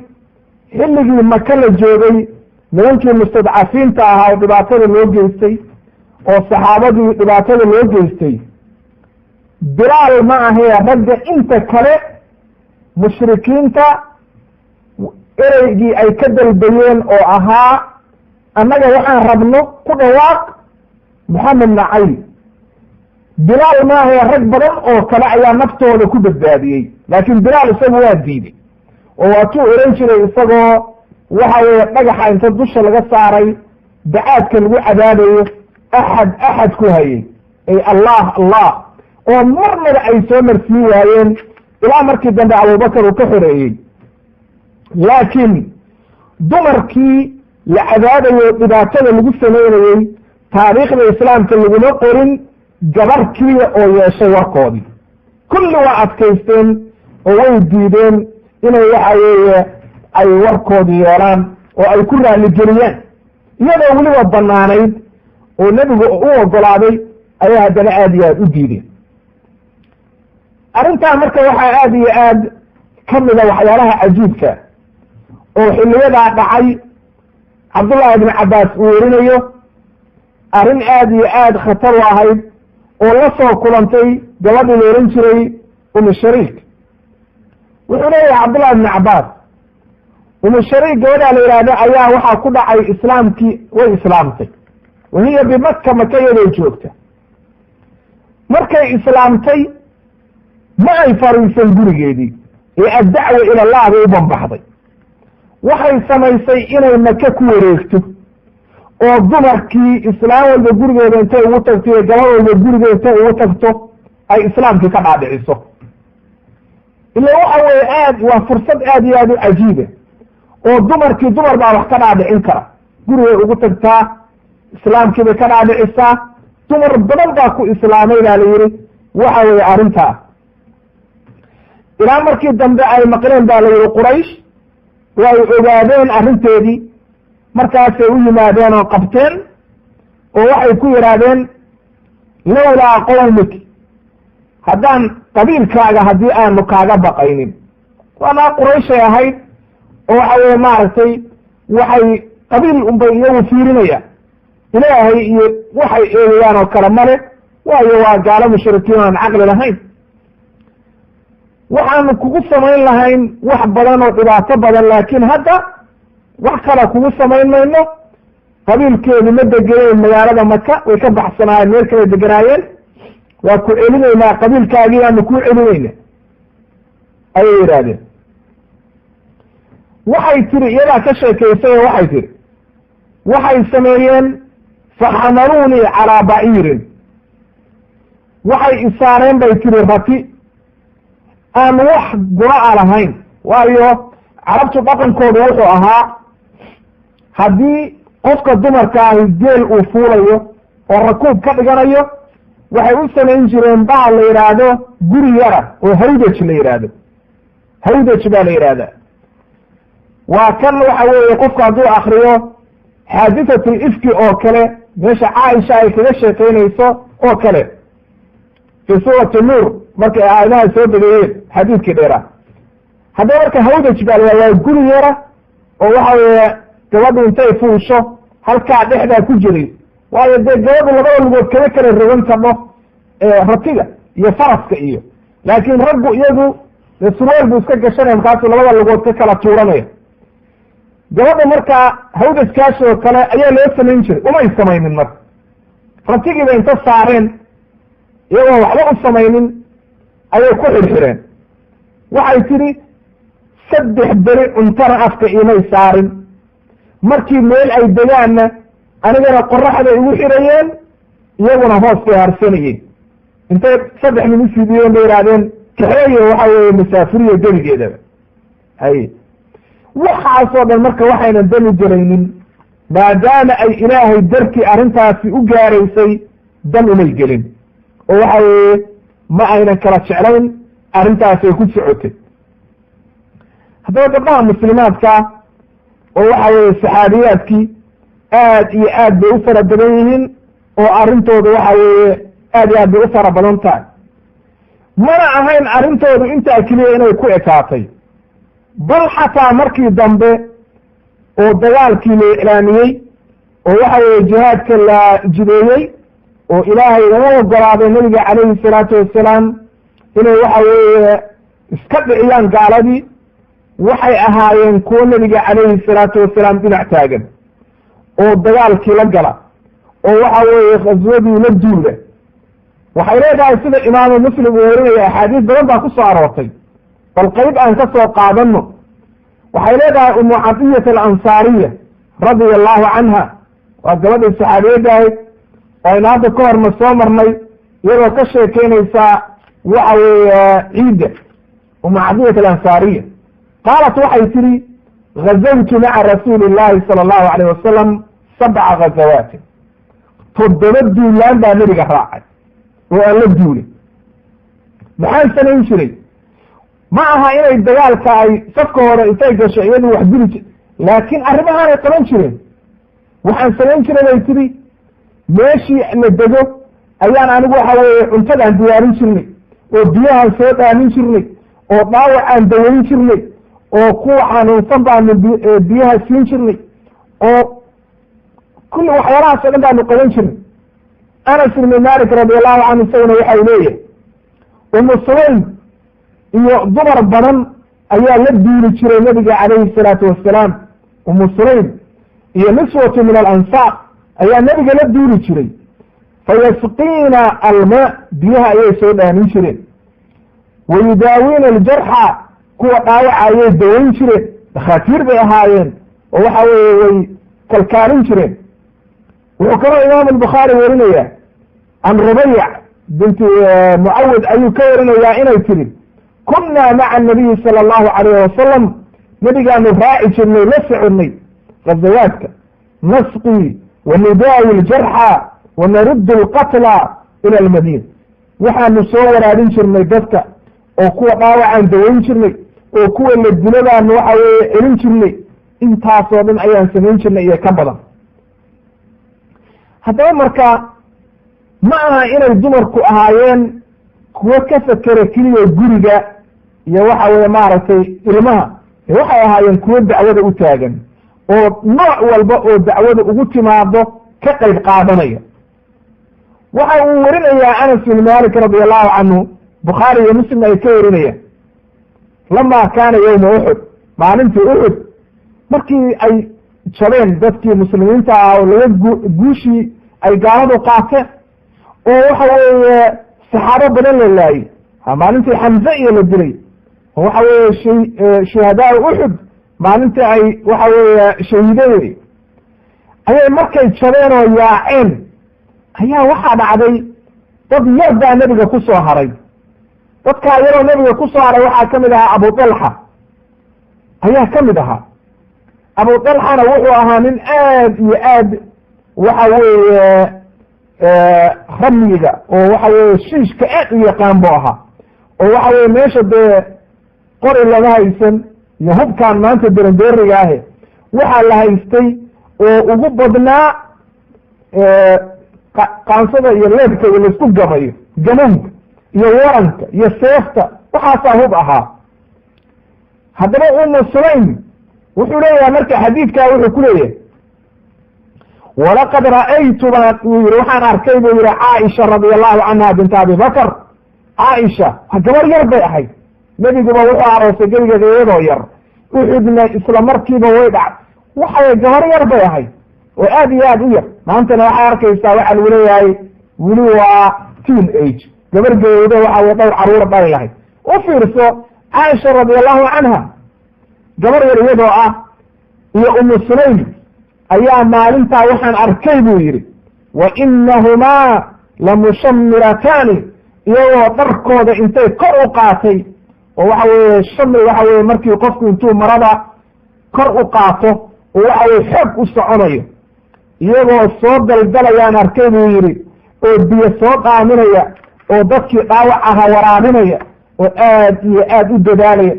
xilligii Maka la joogay nimankii mustadcafiinta ahaa oo dhibaatada loo geystay oo saxaabadii dhibaatada loo geystay. Bilaal ma ahee, ragga inta kale mushrikiinta ereygii ay ka dalbayeen oo ahaa annaga waxaan rabno ku dhawaaq, Moxamed nacayl, Bilaal ma ahee rag badan oo kale ayaa naftooda ku badbaadiyey, laakiin Bilaal isagu waa diiday oo waatuu oran jiray isagoo waxa weeye dhagaxa inta dusha laga saaray bacaadka lagu cadaabayo axad axad ku hayay, ay Allah Allah, oo marnaba ay soo marsiin waayeen ilaa markii dambe Abubakar uu ka xoreeyey. Laakiin dumarkii la cadaabayo dhibaatada lagu samaynayey taariikhda islaamka laguma qorin gabar keliya oo yeeshay warkoodii. Kulli waa adkaysteen oo way diideen inay waxa weeye ay warkoodii yeelaan oo ay ku raaligeliyaan, iyadoo weliba banaanayd oo nebigu u ogolaaday ayaa haddana aad iyo aad u diideen arrintaa. Marka waxaa aad iyo aad ka mida waxyaalaha cajiibka oo xilliyadaa dhacay Cabdullahi ibn Cabbaas uu werinayo arrin aad iyo aad khatar u ahayd oo la soo kulantay gabadhii la ohan jiray Umu Shariik. Wuxuu leeyahay Cabdullahi ibn Cabbaas, Umu Shariik gabadhaa la yidhaahdo ayaa waxaa ku dhacay islaamkii, way islaamtay wahiya bimaka, Maka iyadoo joogta. Markay islaamtay ma ay fariisan gurigeedii ee addacwa ila Allah bay u banbaxday. Waxay samaysay inay Maka ku wareegto oo dumarkii islaam walba gurigeeda intay ugu tagto iyo gabad walba gurigeeda intay ugu tagto ay islaamkii ka dhaadhiciso. Ila waxa weye aad waa fursad aad iyo aad u cajiiba oo dumarkii dumar baa wax ka dhaadhicin kara. Gurigay ugu tagtaa, islaamkii bay ka dhaadhicisaa, dumar badan baa ku islaamay baa la yihi waxa weeye arrintaa. Ilaa markii dambe ay maqleen baa la yihi Quraysh way ogaadeen arrinteedii, markaasay u yimaadeen oo qabteen oo waxay ku yidhaahdeen lawlaa qowmik, haddaan qabiilkaaga haddii aanu kaaga baqaynin. Waanaa Qurayshay ahayd oo waxa weye maaragtay waxay qabiil unbay iyagu fiirinayaan, Ilaahay iyo waxay eegayaan oo kale male, waayo waa gaalo mushrikiin aan caqli lahayn. Waxaanu kugu samayn lahayn wax badan oo dhibaato badan, laakiin hadda Wax kale kugu samayn mayno. Qabiilkeedu ma degeneen magaalada Maka, way ka baxsanaayeen, meel kale deganaayeen. Waa ku celinaynaa, qabiilkaagii baanu ku celinayna, ayay yidhaahdeen. Waxay tiri, iyadaa ka sheekaysay oo waxay tiri, waxay sameeyeen: faxamaluunii calaa baciirin, waxay isaareen, bay tiri, rati aan wax gura-a lahayn. Waayo, Carabtu dhaqankoodu wuxuu ahaa, haddii qofka dumarka ahi geel uu fuulayo oo rakuub ka dhiganayo, waxay u samayn jireen bahal la yidhaahdo guri yara oo hawdaj la yidhaahdo. Hawdaj baa la yidhahdaa. Waa kan waxa weeye, qofku hadduu akriyo xaadisatul ifki oo kale, meesha Caaisha ay kaga sheekeynayso oo kale fi Suurati Nuur, markay aayadaha soo degeeyeen, xadiidkii dheeraa. Haddaba marka hawdaj baa la, waa guri yara oo waxa weeye gabadhu intay fuusho halkaa dhexdaa ku jiray. Waayo, dee gabadhu labada lugood kama kala rogan karno ratiga iyo faraska iyo, laakiin raggu iyagu dee surweel buu iska gashanaya, markaasuu labada lugood ka kala tuuranaya gabadha. Markaa hawdajkaas oo kale ayaa loo samayn jiray. Umay samaynin marka, ratigiiba inta saareen iyagoon waxba u samaynin ayay ku xirxireen. Waxay tidhi, 3 beri cuntana afka imay saarin. Markii meel ay degaanna, anigana qoraxday igu xirayeen, iyaguna hoos bay harsanayeen. Intay 3 nin usiibiyeen bay yidhahdeen, kaxeeye, waxa weeye masaafuriya gebigeedaba. Hay, waxaasoo dhan marka waxaynan dami gelaynin, maadaama ay Ilaahay dartii arrintaasi u gaaraysay, dam umay gelin oo waxa weeye ma aynan kala jeclayn, arrintaasay ku socotay. Haddaba gabdhaha muslimaadka oo waxa weeye saxaabiyaadkii aad iyo aad bay u fara badan yihiin, oo arrintooda waxa weeye aad iyo aad bay u fara badan tahay. Mana ahayn arrintoodu intaa keliya inay ku ekaatay, bal xataa markii dambe oo dagaalkii la iclaamiyey oo waxa weeye jihaadka la jideeyey oo Ilaahay uu ogolaaday nabiga calayhi salaatu wasalaam inay waxa weeye iska dhiciyaan gaaladii, waxay ahaayeen kuwo nabiga calayhi salaatu wasalaam dhinac taagan oo dagaalkii la gala oo waxa weeye khaswadii la duula. Waxay leedahay, sida Imaamu Muslim uu warinaya, axaadiis badan baa ku soo aroortay, bal qayb aan ka soo qaadano. Waxay leedahay Umu Cadiyat Alansaariya radia allahu canha, waa gabadhii saxaabiyadda ahayd oo aynu hadda ka horna soo marnay iyadoo ka sheekeynaysaa waxa weeye ciidda. Umu Cadiyat Alansaariya qaalat, waxay tihi: gazawtu maca rasuuli illahi sala allahu alayh wasalam 7 gazawaatin, 7 duulaan baa nebiga raacay oo aan la duulay. Maxaan samayn jiray? Ma aha inay dagaalka ay safka hore intay gasho iyadu wax dili ji, laakiin arrimahaanay qaban jireen. Waxaan samayn jiray, bay tidhi, meeshii la dego ayaan anigu waxa weeye cuntadaan diyaarin jirnay oo biyahaan soo dhaamin jirnay oo dhaawacaan dawayn jirnay oo kuwa xanuunsan baanu biyaha siin jirnay oo kulli waxyaalahaas oo dhan baanu qaban jirnay. Anas ibnu Malik radi allahu canhu isaguna waxa uu leeyahay, Umu Sulaym iyo dumar badan ayaa la duuli jiray nabiga calayhi salaatu wasalaam. Umu Sulaym iyo niswatu min alansaar ayaa nabiga la duuli jiray. Fayasqiina almaa, biyaha ayay soo dhaamin jireen, wayudaawiina aljarxa, kuwa dhaawaca ayay dawayn jireen. Dhakhaatiir bay ahaayeen oo waxa weeye way kalkaalin jireen. Wuxuu kaloo Imaam Albukhaari warinaya can Rubayac binti Mucawid, ayuu ka warinayaa inay tiri: kunna maca anabiyi sala allahu calayhi wasalam, nabigaanu raaci jirnay, la soconay ghazawaadka, nasqi wanudaawi aljarxa wanaruddu alqatla ila almadiina. Waxaanu soo waraabin jirnay dadka oo kuwa dhaawacaan dawayn jirnay oo kuwa la dilo baanu waxa weeye celin jirnay. Intaasoo dhan ayaan samayn jirnay iyo ka badan. Haddaba marka ma aha inay dumarku ahaayeen kuwo ka fekera keliya guriga iyo waxa weye maaragtay ilmaha. Waxay ahaayeen kuwo dacwada u taagan oo nooc walba oo dacwada ugu timaado ka qayb qaadanaya. Waxa uu warinayaa Anas bin Malik radi allahu canhu, Bukhaari iyo Muslim ay ka warinayaan, lama kaana yowma Uxud, maalintii Uxud. Markii ay jabeen dadkii muslimiinta ah oo laga guushii ay gaaladu qaateen, oo waxa weeye saxaabo badan la laayey, maalintii Xamze iyo la dilay, oo waxa weeye shuhadaa Uxud maalintii ay waxa weeye shahiideen, ayay markay jabeen oo yaaceen, ayaa waxaa dhacday dad yar baa nebiga ku soo haray. Dadkaa yaroo nebiga ku soo haray waxaa kamid ahaa Abu Talxa ayaa kamid ahaa. Abu Talxana wuxuu ahaa nin aad iyo aad waxa weeye ramyiga oo waxa weeye shiishka aad u yaqaan buu ahaa, oo waxa weye meesha dee qori lama haysan iyo hubkaan maanta derandooriga ahe, waxaa la haystay oo ugu badnaa qaansada iyo leebka iyo laisku gamayo, gamuunka iyo waranka iyo seefta, waxaasaa hub ahaa. Haddaba Umu Sulaym wuxuu leeyahay marka xadiidkaa wuxuu ku leeyahay, walaqad ra'aytu baan uu yihi, waxaan arkay buu yihi Caaisha radia allahu canha binta Abi Bakr. Caaisha waa gabar yar bay ahayd, nebiguba wuxuu aroosay gebigeeda iyadoo yar, Uxudna isla markiiba way dhac, waxay gabar yar bay ahayd oo aad iyo aad u yar. Maantana waxaa arkaysaa waxaa lagu leeyahay weli waa teen age, gabar gawowda waxa wey dhowr caruura dhali lahayd. U fiirso Caaisha radia allahu canha gabar yar iyadoo ah iyo Umu Sulaym ayaa maalintaa waxaan arkay buu yidhi, wa inahumaa lamushamirataani, iyagoo dharkooda intay kor u qaatay, oo waxa weeye shamri waxa weye markii qofku intuu marada kor u qaato oo waxa weye xoog u soconayo, iyagoo soo daldalayaan arkay buu yidhi, oo biyo soo dhaaminaya oo dadkii dhaawac ahaa waraabinaya oo aad iyo aad u dadaalaya.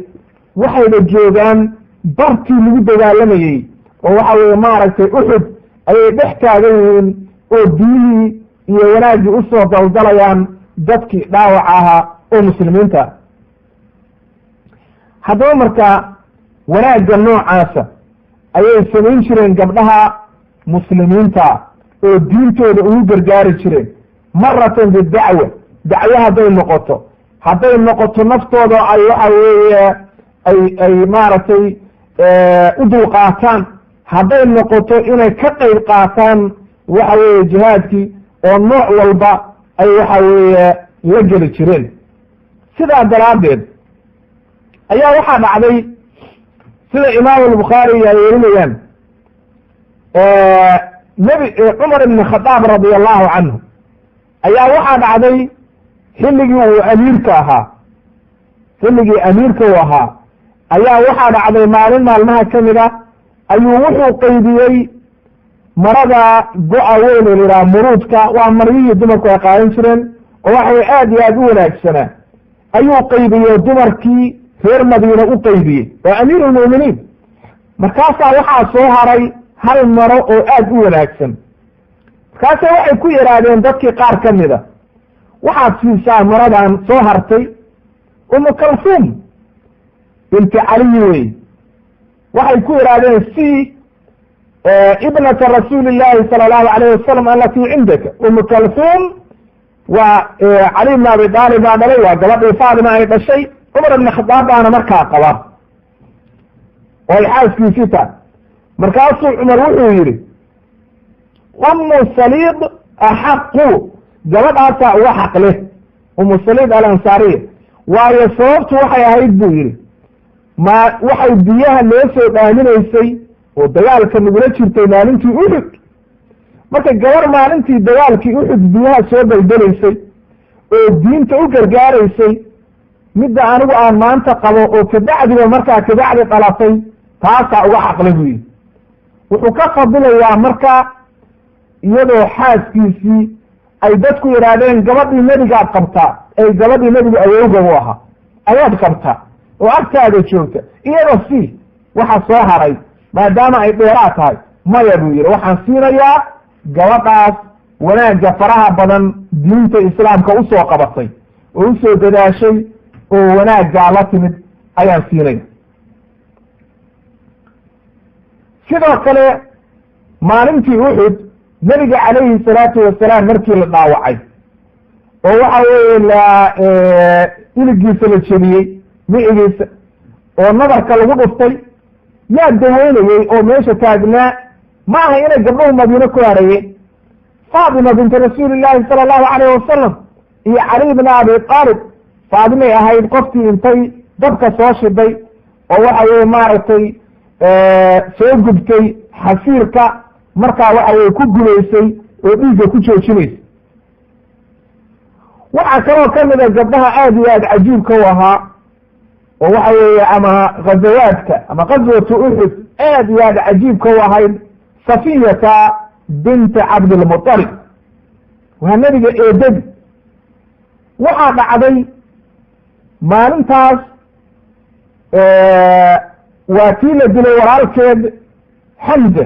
Waxayna joogaan bartii lagu dagaalamayey oo waxa weye maaragtay Uxud ayay dhex taagan yihiin oo biyihii iyo wanaaggii usoo daldalayaan dadkii dhaawac ahaa oo muslimiinta. Haddaba marka wanaagga noocaasa ayay samayn jireen gabdhaha muslimiinta oo diintooda ugu gargaari jireen, maratan bidacwa, dacwo hadday noqoto, hadday noqoto naftooda ay waxa weeye ay maaragtay u dulqaataan, hadday noqoto inay ka qayb qaataan waxa weeye jihaadkii oo nooc walba ay waxa weeye la geli jireen. Sidaa daraaddeed ayaa waxaa dhacday sida Imaam Albukhaari ay werinayaan, nebi Cumar ibn Khadaab radia allahu canhu ayaa waxaa dhacday xilligii uu amiirka ahaa, xilligii amiirka uu ahaa ayaa waxaa dhacday maalin maalmaha kamid a ayuu wuxuu qaybiyey marada go-a weyn oo la yidhaha muruudka, waa maryihii dumarku ay qaadan jireen oo waxa way aad iyo aad u wanaagsanaa, ayuu qaybiyey dumarkii reer Madiina u qaybiyey, waa amiir almu'miniin. Markaasaa waxaa soo haray hal maro oo aad u wanaagsan. Markaasa waxay ku yidhaahdeen dadkii qaar ka mida, waxaad siisaa maradan soo hartay Umu Kalsuum binti Caliyi wey. Waxay ku yidhaahdeen si ibnata rasuuli llahi sala allahu alayh wasalam alatii cindaka. Umu Kalsuum waa Cali ibn Abi Aalib baa dhalay, waa gabadhii Faatima ay dhashay, Cumar ibn Khadaab baana markaa qaba oo ay xaaskiisii tahay. Markaasuu Cumar wuxuu yidhi, Umu Saliid axaqu, gabadhaasaa uga xaq leh, Umu Saliid Alansaariya, waayo sababtu waxay ahayd buu yidhi, ma waxay biyaha noo soo dhaaminaysay oo dagaalka nagula jirtay maalintii Uxud. Marka gabar maalintii dagaalkii Uxud biyaha soo daldalaysay oo diinta u gargaaraysay, midda anigu aan maanta qabo oo kabacdiba markaa kabacdi dhalatay, taasaa uga xaqle buu yidhi. Wuxuu ka fadilayaa marka iyadoo xaaskiisii ay dadku yidhaahdeen gabadhii nebigaad qabtaa, ay gabadhii nebigu awowga u ahaa ayaad qabtaa oo agtaada joogta, iyada si waxa soo haray maadaama ay dheeraad tahay, maya buu yidhi, waxaan siinayaa gabadhaas wanaagga faraha badan diinta islaamka usoo qabatay oo usoo dadaashay oo wanaaggaa la timid ayaan siinaya. Sidoo kale maalintii Uxud nebiga calayhi salaatu wasalaam markii la dhaawacay oo waxa weeye la iligiisa la jebiyey, micigiisa oo nabarka lagu dhuftay, Yaa daweynayey oo meesha taagnaa? Ma aha inay gabdhuhu Madiine ku harayeen. Faatima binti Rasuulillaahi sala allahu calayhi wasalam iyo Cali bna Abi Aalib. Faadimay ahayd qofkii intay dabka soo shiday oo waxa weye maaragtay soo gubtay xasiirka, markaa waxa weye ku gubaysay oo dhiigga ku joojinaysay. Waxaa kaloo kamid a gabdhaha aad iyo aad cajiibka u ahaa oo waxa weeye ama ghazawaadka ama gazwatu Uxud aad iyo aad cajiibka u ahayd, Safiyata binti Cabdilmutalib, waa nebiga eedadi. Waxaa dhacday maalintaas waa tii la dilay walaalkeed Xamza,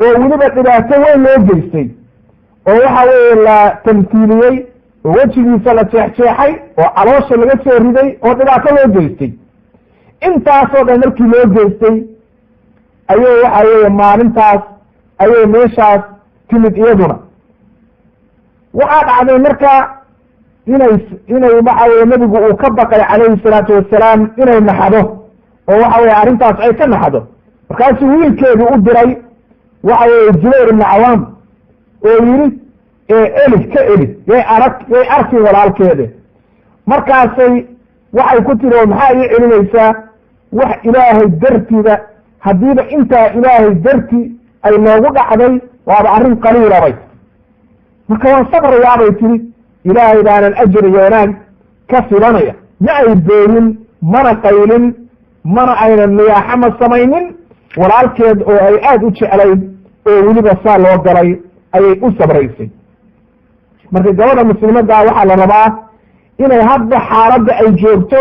oo weliba dhibaato weyn loo geystay, oo waxa weeye la tamhiiliyey oo wejigiisa la jeexjeexay oo caloosha laga soo riday oo dhibaato loo geystay. Intaasoo dhan markii loo geystay ayay waxa weeye maalintaas ayay meeshaas timid iyaduna. Waxaa dhacday marka inay waxa weye nebigu uu ka baqay calayhi salaatu wasalaam inay naxdo, oo waxa weye arrintaas ay ka naxdo. Markaasuu wiilkeedu u diray, waxa weye Jubayr ibnu Cawaam, oo yidhi eli ka eli, yay arag, yay arkin walaalkeede. Markaasay waxay ku tiri, oo maxaa ii celinaysaa? Wax Ilaahay dartiida, haddiiba intaa Ilaahay darti ay noogu dhacday, waaba arrin qaliilabay, marka waan sabrayaabay tiri, Ilaahay baanan ajir iyo wanaag ka filanaya. Ma ay booyin, mana qaylin, mana aynan niyaaxo ma samaynin. Walaalkeed oo ay aada u jeclayd oo weliba saa loo galay ayay u sabraysay. Marka gabadha muslimaddaa waxaa la rabaa inay hadba xaaladda ay joogto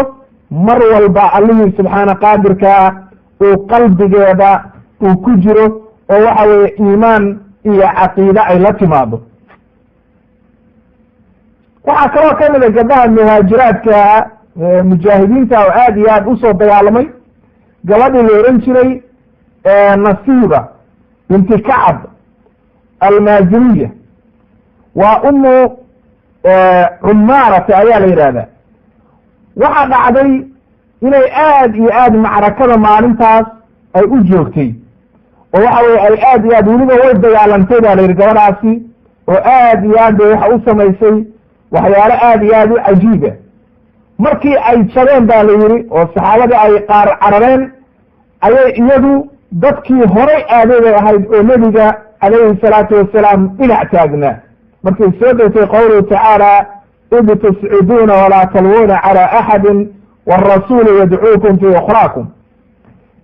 mar walba Allihii subxaana qaadirkaa uu qalbigeeda uu ku jiro, oo waxa weeye iimaan iyo caqiide ay la timaado. Waxaa kaloo kamid a gabdhaha muhaajiraadka mujaahidiinta oo aad iyo aad usoo dagaalamay, gabadhii la ohan jiray Nasiiba binti Kacab Almaaziniya, waa Umu Cumaarata ayaa la yidhahdaa. Waxaa dhacday inay aad iyo aad macrakada maalintaas ay u joogtay, oo waxa weye ay aad iyo aad weliba way dagaalantay baa la yidhi gabadhaasi, oo aad iyo aad bay waxa u samaysay waxyaalo aad iyo aad u cajiiba. Markii ay jabeen baa la yidhi oo saxaabadii ay qaar carareen, ayay iyadu dadkii horay aaday bay ahayd oo nebiga calayhi salaatu wasalaam dhinac taagnaa. Markay soo degtay qowluhu tacaala, id tusciduuna walaa talwuuna cala axadin waalrasuulu yadcuukum fii ukhraakum,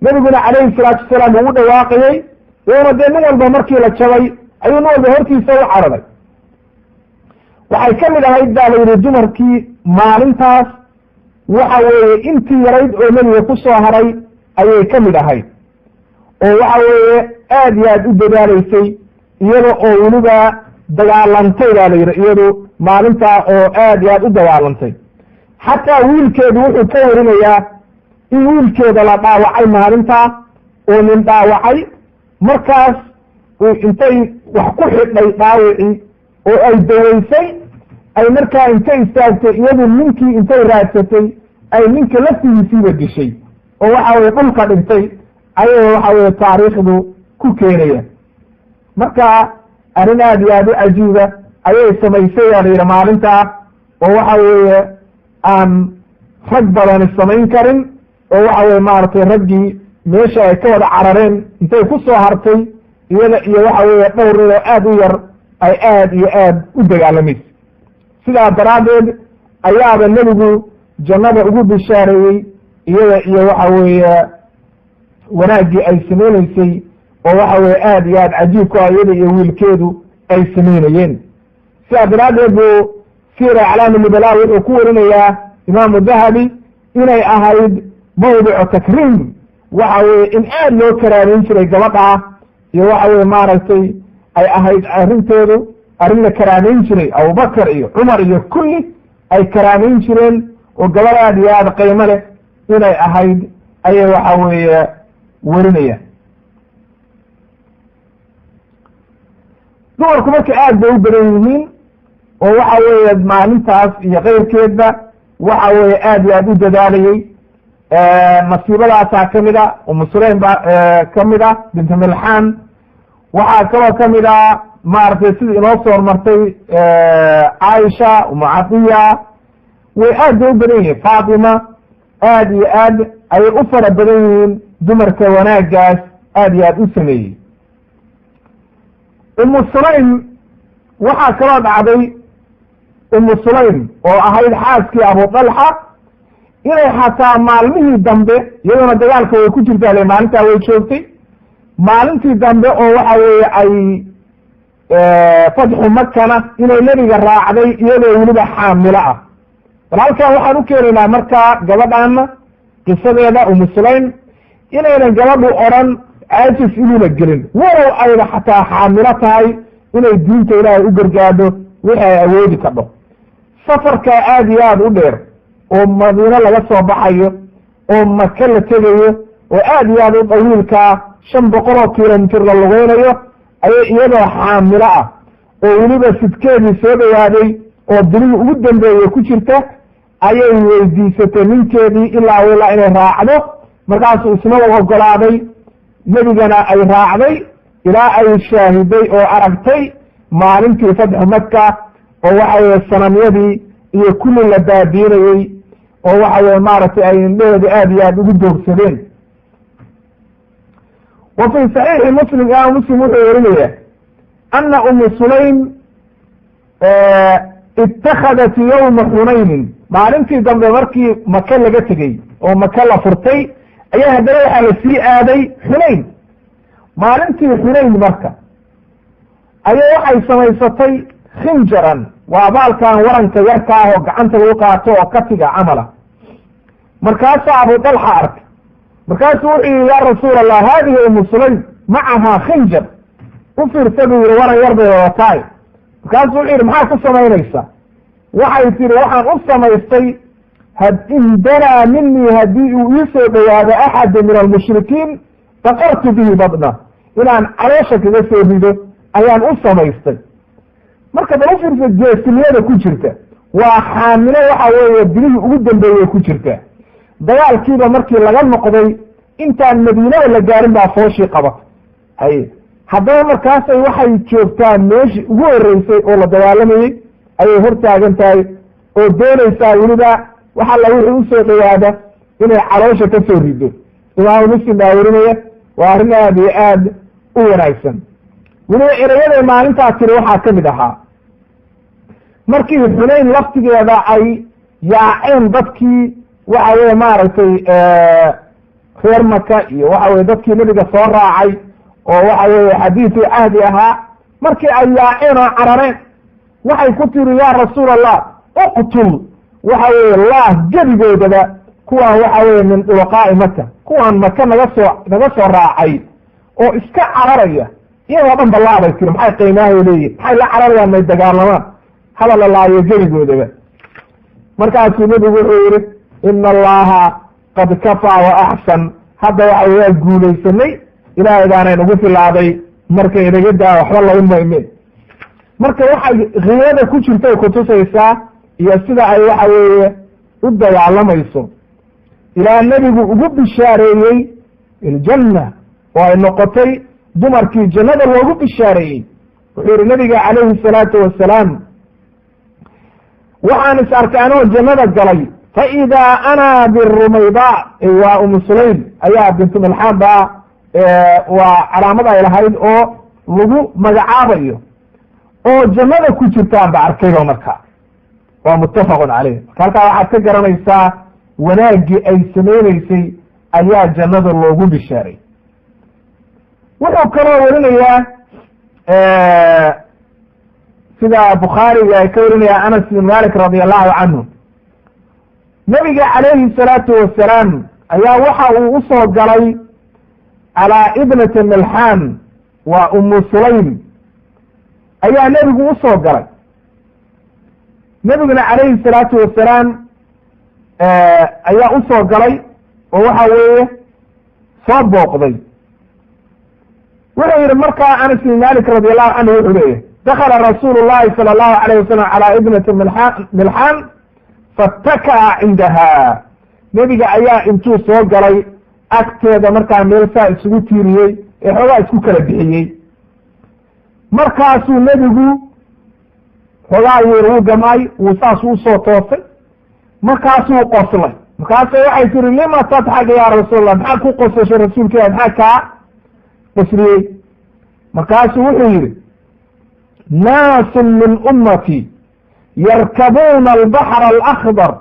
nebiguna calayhi salaatu wasalaam ugu dhawaaqayey, iyaduna dee nin walba markii la jabay ayuu nin walba hortiisa u cararay. Waxay ka mid ahayd baa la yidhi dumarkii maalintaas waxa weeye intii yarayd oo nebiga ku soo haray ayay ka mid ahayd, oo waxa weeye aad iyo aad u dadaalaysay, iyada oo weliba dagaalantay baa la yidhi iyadu maalintaa, oo aad iyo aad u dagaalantay. Xataa wiilkeedu wuxuu ka warinayaa in wiilkeeda la dhaawacay maalintaa oo nin dhaawacay, markaas intay wax ku xidhay dhaawicii oo ay dawaysay, ay markaa intay istaagtay iyadu ninkii intay raadsatay ay ninka laftigiisiiba dishay, oo waxa weye dhulka dhigtay, ayay waxa weye taariikhdu ku keenayaan. Marka arrin aad iyo aad u cajiiba ayay samaysay aa la yidhi maalintaa, oo waxa weeye aan rag badani samayn karin, oo waxa weye maaragtay raggii meesha ay ka wada carareen intay ku soo hartay iyada iyo waxa weeye dhowr nin oo aad u yar ay aad iyo aad u dagaalamaysa. Sidaa daraaddeed ayaaba nebigu jannada ugu bishaareeyey iyada iyo waxa weeye wanaaggii ay samaynaysay, oo waxa weye aad iyo aad cajiibku ah iyada iyo wiilkeedu ay samaynayeen. Sidaa daraaddeed buu Siira Aclaami Nubala wuxuu ku warinayaa Imaamu Dahabi inay ahayd mawdicu takriim, waxa weye in aad loo karaameyn jiray gabadhaa, iyo waxa weye maaragtay ay ahayd arrinteedu arrin la karaameyn jiray, Abubakar iyo Cumar iyo kulli ay karaameyn jireen, oo gabadh aad iyo aad qiimo leh inay ahayd ayay waxa weeye werinayaan. Dumarku marka aad bay u badan yihiin, oo waxa weeye maalintaas iyo keyrkeedba waxa weeye aad iyo aad u dadaalayey. Masiibadaasaa kamid a, Umu Sulaym baa kamid ah, bintu Milxaan. Waxaa kaloo kamid a, maaragtay, sidii inoo soo hormartay, Caaisha, Umu Cadiya. Way aad bay u badan yihiin. Faatima, aad iyo aad ayay u fara badan yihiin dumarka wanaaggaas aad iyo aad u sameeyey. Umu Sulaym, waxaa kaloo dhacday Umu Sulaym oo ahayd xaaskii Abu Dalxa inay xataa maalmihii dambe, iyaduna dagaalka way ku jirtaa, le maalintaa way joogtay, maalintii dambe oo waxa weeye ay fatxu Makana inay nebiga raacday iyadoo weliba xaamilo ah. Bal halkan waxaan u keenaynaa markaa gabadhaana qisadeeda Umu Sulaym, inaynan gabadhu odhan caajis inuuna gelin, walow ayba xataa xaamilo tahay, inay diinta Ilaahay u gargaadho wixii ay awoodi kadho. Safarkaa aad iyo aad u dheer oo Madiino laga soo baxayo oo Maka la tegayo oo aad iyo aad u dawiilkaa, 500 oo kilomitr la lugeynayo, ayay iyadoo xaamilo ah oo weliba sidkeedii soo dhawaaday oo bilihii ugu dambeeyey ku jirta ayay weydiisatay ninkeedii ilaa ilaa inay raacdo. Markaasuu isna u ogolaaday, nebigana ay raacday ilaa ay shaahiday oo aragtay maalintii fatxu Maka, oo waxa weye sanamyadii iyo kulli la baabiinayey, oo waxa weye maaragtay ay indhahooda aad iyo aad ugu doogsadeen. Wa fi saxiixi Muslim, imaam Muslim wuxuu werinaya ana Umu Sulaym itakhadat yowma Xunaynin. Maalintii dambe markii Maka laga tegey oo Maka la furtay ayaa haddana waxaa la sii aaday Xunayn. Maalintii Xunayn marka ayaa waxay samaysatay khinjaran, waa baalkan waranka yarka ah oo gacanta lagu qaato oo katiga camala. Markaasaa Abu Dalxa arkay, markaasuu wuxuu yihi: "Ya Rasuul Allah, haadihi Umu Sulaym macahaa khinjar." U fiirsa, buu yihi, waran yar bay wadataay. Markaasuu wuxuu yidhi: "Maxaa ku samaynaysaa?" Waxay tihi: "Waxaan u samaystay in danaa minii, haddii uu ii soo dhowaado axadu min almushrikiin, daqartu bihi badna, inaan caloosha kaga soo rido ayaan u samaystay." Marka bal u fiirsa geesinimada ku jirta. Waa xaamilo, waxa weeye bilihii ugu dambeeyey ku jirta. Dagaalkiiba markii laga noqday, intaan Madiinada la gaarin baa fooshii qabatay. Haye, haddaba markaasay waxay joogtaa meeshii ugu horreysay oo la dagaalamayey ayay hor taagan tahay oo doonaysaa weliba wax alla wixii usoo dhowaada inay caloosha ka soo rido. Imaamu Muslim baa werinaya. Waa arrin aad iyo aad u wanaagsan. Weliba erayaday maalintaa tiri waxaa kamid ahaa, markii Xunayn laftigeeda ay yaaceen dadkii waxa weye maaragtay reer Maka iyo waxa weye dadkii nebiga soo raacay oo waxa weye xadiisu cahdi ahaa, markii ay yaaceen oo carareen, waxay ku tiri: "Ya Rasuul Allah, uqtul, waxa weye laah gebigoodaba kuwaan, waxa weye min dhulaqaa'i Maka, kuwaan Maka naga soo raacay oo iska cararaya, iyagoo dhan balaabay." Tiri: "Maxay qiimaahay leeyihin? Maxay la cararayaan? May dagaalamaan? Haba la laayo gebigoodaba." Markaasuu nebigu wuxuu yihi: "Ina Allaha qad kafaa wa axsan." Hadda waxa waa guulaysanay, Ilaahay baana inagu filaaday, marka inaga daa, waxba lagu mayne. Marka waxay khiirada ku jirtay kutusaysaa iyo sida ay waxa weeye u dagaalamayso, ilaa nebigu ugu bishaareeyey iljanna oo ay noqotay dumarkii jannada loogu bishaareeyey. Wuxuu yihi nabiga calayhi salaatu wasalaam: "Waxaan is arkay anoo jannada galay, fa idaa ana birumayda." Waa Umu Sulaym ayaa bintu Milxaan baa, waa calaamad ay lahayd oo lagu magacaabayo, oo jannada ku jirtaan ba arkayba. Marka waa muttafaqun caleyh. Marka halkaa waxaad ka garanaysaa wanaaggii ay samaynaysay ayaa jannada loogu bishaaray. Wuxuu kaloo warinayaa, sida Bukhaariga ay ka warinaya, Anas bin Malik radi allahu canhu, nabiga calayhi salaatu wasalaam ayaa waxa uu usoo galay calaa ibnati Milxaan, waa Umu Sulaym, ayaa nebigu usoo galay. Nebiguna calayhi salaatu wasalaam ayaa usoo galay oo waxa weeye soo booqday. Wuxuu yihi markaa Anas bin Malik radi allahu canhu, wuxuu leeyahy: "Dakala rasuulu llahi sala allahu alayh wasalam calaa ibnati Milxaan fattaka'a cindaha." Nebiga ayaa intuu soo galay agteeda markaa meel saa isugu tiiriyey ee xoogaa isku kala bixiyey. Markaasuu nebigu xoogaa yeer wuu gamaay, wuu saas usoo toosay, markaasuu qoslay. Markaasa waxay tiri, lima tadxak ya rasuulallah, maxaa ku qosashay rasuulka ilah, maxaa kaa qosliyey? Markaasuu wuxuu yihi, naasun min ummatii yarkabuuna albaxra alakhdar,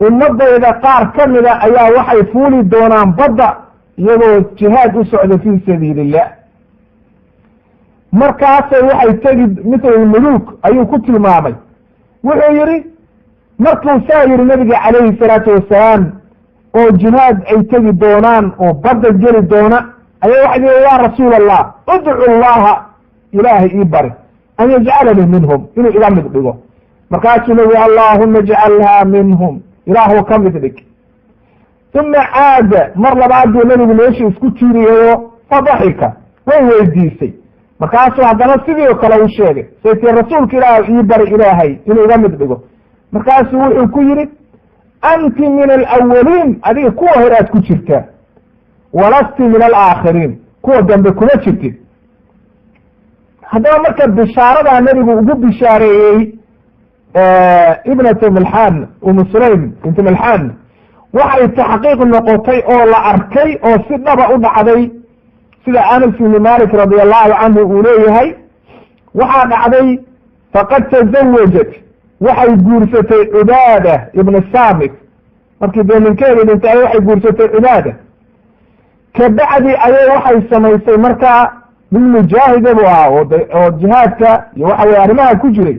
ummadayda qaar ka mida ayaa waxay fuuli doonaan badda iyagoo jihaad u socda fii sabiili illah. Markaasay waxay tegi mithl muluuk ayuu ku tilmaamay. Wuxuu yihi, markuu saa yihi nabiga calayhi salaatu wasalaam oo jihaad ay tegi doonaan oo badda geli doona, ayaa waxay tihi, ya rasuul allah, udcu llaha, ilaahay ii bari, an yajcalanii minhum, inuu iga mid dhigo. Markaasuu nabigu, allahuma ijcalhaa minhum, ilaahu ka mid dhig. Uma caada, mar labaad buu nabigu meesha isku tiiriyayo, fadaxika, way weydiisay. Markaasuu haddana sidii oo kale u sheegay, say tii, rasuulka ilaah ii bari ilaahay inuu iga mid dhigo. Markaasuu wuxuu ku yihi, anti min alawaliin, adiga kuwa hore aad ku jirtaa, walasti min alaakhiriin, kuwa dambe kuma jirtid. Haddaba marka bishaaradaa nebigu ugu bishaareeyey ibnatu milxaan, umu sulaym bintu milxaan, waxay taxqiiq noqotay oo la arkay oo si dhaba u dhacday, sida Anas ibni Malik radi allahu canhu uu leeyahay. Waxaa dhacday, faqad tazawajat, waxay guursatay Cubaada ibn Samit. Markii dee ninkeedu dhintay ay waxay guursatay Cubaada. Kabacdi ayay waxay samaysay, markaa nin mujaahida buu ahaa oo jihaadka iyo waxa weye arrimaha ku jiray.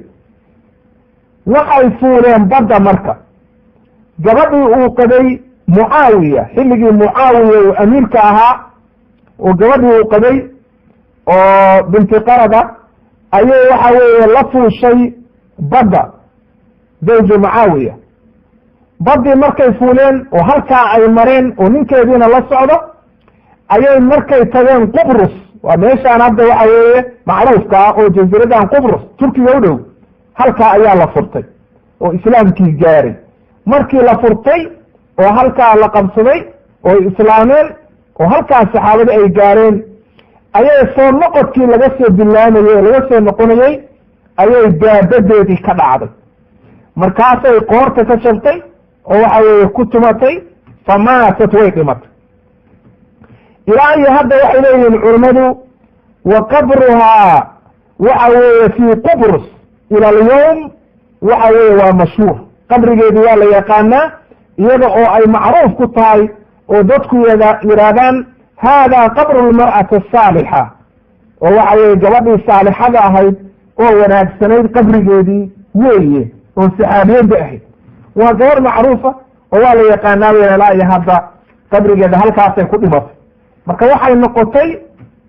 Waxay fuuleen badda. Marka gabadhii uu qabay Mucaawiya, xilligii Mucaawiya uu amiirka ahaa, oo gabadhii uu qabay oo binti Qarada ayay waxa weeye la fuushay badda, zawju Mucaawiya. Baddii markay fuuleen oo halkaa ay mareen oo ninkeediina la socdo, ayay markay tageen Qubrus, waa meeshaan hadda waxa weeye macruufka ah oo jasiiradan Qubrus Turkiga u dhow, halkaa ayaa la furtay oo islaamkii gaaray. Markii la furtay oo halkaa la qabsaday oo islaameen oo halkaas saxaabada ay gaareen, ayay soo noqodkii laga soo bilaamayey oo laga soo noqonayey ayay daabadeedii ka dhacday. Markaasay qoorta ka jabtay oo waxa weeye ku tumatay, famaatat, way dhimatay. Ilaa iyo hadda waxay leeyihiin culimmadu, wa qabruhaa waxa weeye fii Qubrus ila alyawm, waxa weeye waa mashhuur, qabrigeedu waa la yaqaanaa, iyada oo ay macruuf ku tahay oo dadku yidhaahdaan, hada qabru lmar'ati asaalixa, oo waxa weye gabadhii saalixada ahayd oo wanaagsanayd qabrigeedii weeye, oo saxaabiyadda ahayd. Waa gabar macruufa oo waa la yaqaanaa weyn ilaa iyo hadda qabrigeeda, halkaasay ku dhimatay. Marka waxay noqotay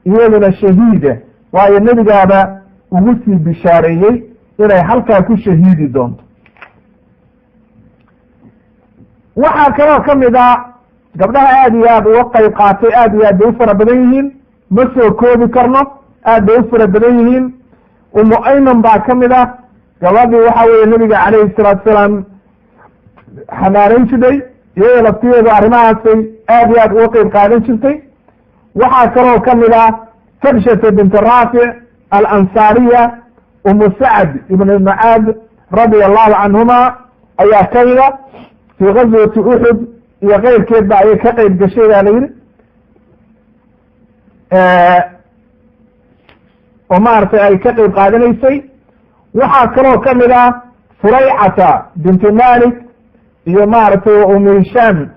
iyaduna shahiida, waayo nebigaaba ugu sii bishaareeyey inay halkaa ku shahiidi doonto. Waxaa kaloo kamid a gabdhaha aad iyo aad uga qayb qaatay, aad iyo aad bay u fara badan yihiin, ma soo koobi karno, aad bay u fara badan yihiin. Umu Ayman baa kamid ah, gabadhii waxa weye nebiga calayhi salaatu salaam xamaaran jiray, iyadoo laftigeedu arrimahaasay aad iyo aad uga qeyb qaadan jirtay. Waxaa kaloo kamid ah Kabshata bint Raafic Alansaariya, Umu Sacd ibn Macaad radia allahu canhuma ayaa kamida. Fii gazwati Uxud iyo keyrkeed ba ayay ka qeyb gashay baa la yihi, oo maaragtay ay ka qeyb qaadanaysay. Waxaa kaloo kamid ah Furaycata binti Malik iyo maaragtay Umu Hishaam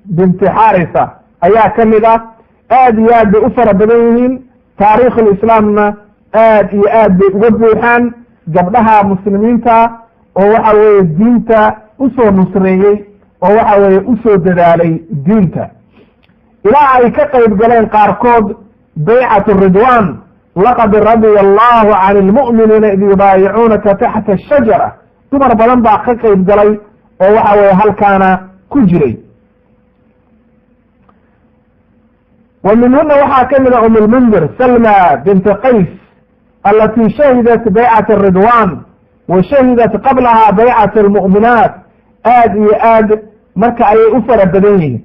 binti Xarisa ayaa kamid ah. Aad iyo aad bay u fara badan yihiin, taariikhulislaamna aad iyo aad bay uga buuxaan gabdhaha muslimiinta oo waxa weeye diinta usoo nusreeyey oo waxa weeye usoo dadaalay diinta, ilaa ay ka qayb galeen qaarkood baycat ridwan, laqad radia allahu can ilmu'miniina id yubaayicuunaka taxta ashajara. Dumar badan baa ka qayb galay oo waxa weye halkaana ku jiray. Wa minhuna waxaa kamid a um lmundir Salma binti Qays, alati shahidat baycat aridwan wa shahidat qablaha baycat almu'minaat. Aad iyo aad marka ayay u fara badan yihiin.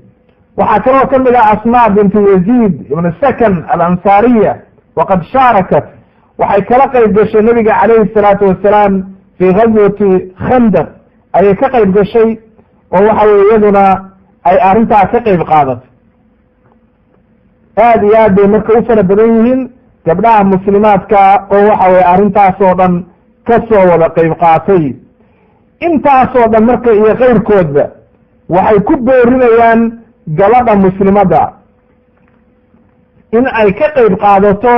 Waxaa kaloo ka mid ah Asmaa bintu Yaziid ibn Sakan Alansaariya, waqad shaarakat, waxay kala qayb gashay nabiga calayhi salaatu wasalaam fii gazwati Khandaq ayay ka qayb gashay, oo waxa weye iyaduna ay arrintaa ka qayb qaadatay. Aad iyo aad bay marka u fara badan yihiin gabdhaha muslimaadka oo waxa weye arrintaas oo dhan ka soo wada qayb qaatay. Intaasoo dhan marka iyo kayrkoodba waxay ku boorinayaan gabadha muslimadda in ay ka qayb qaadato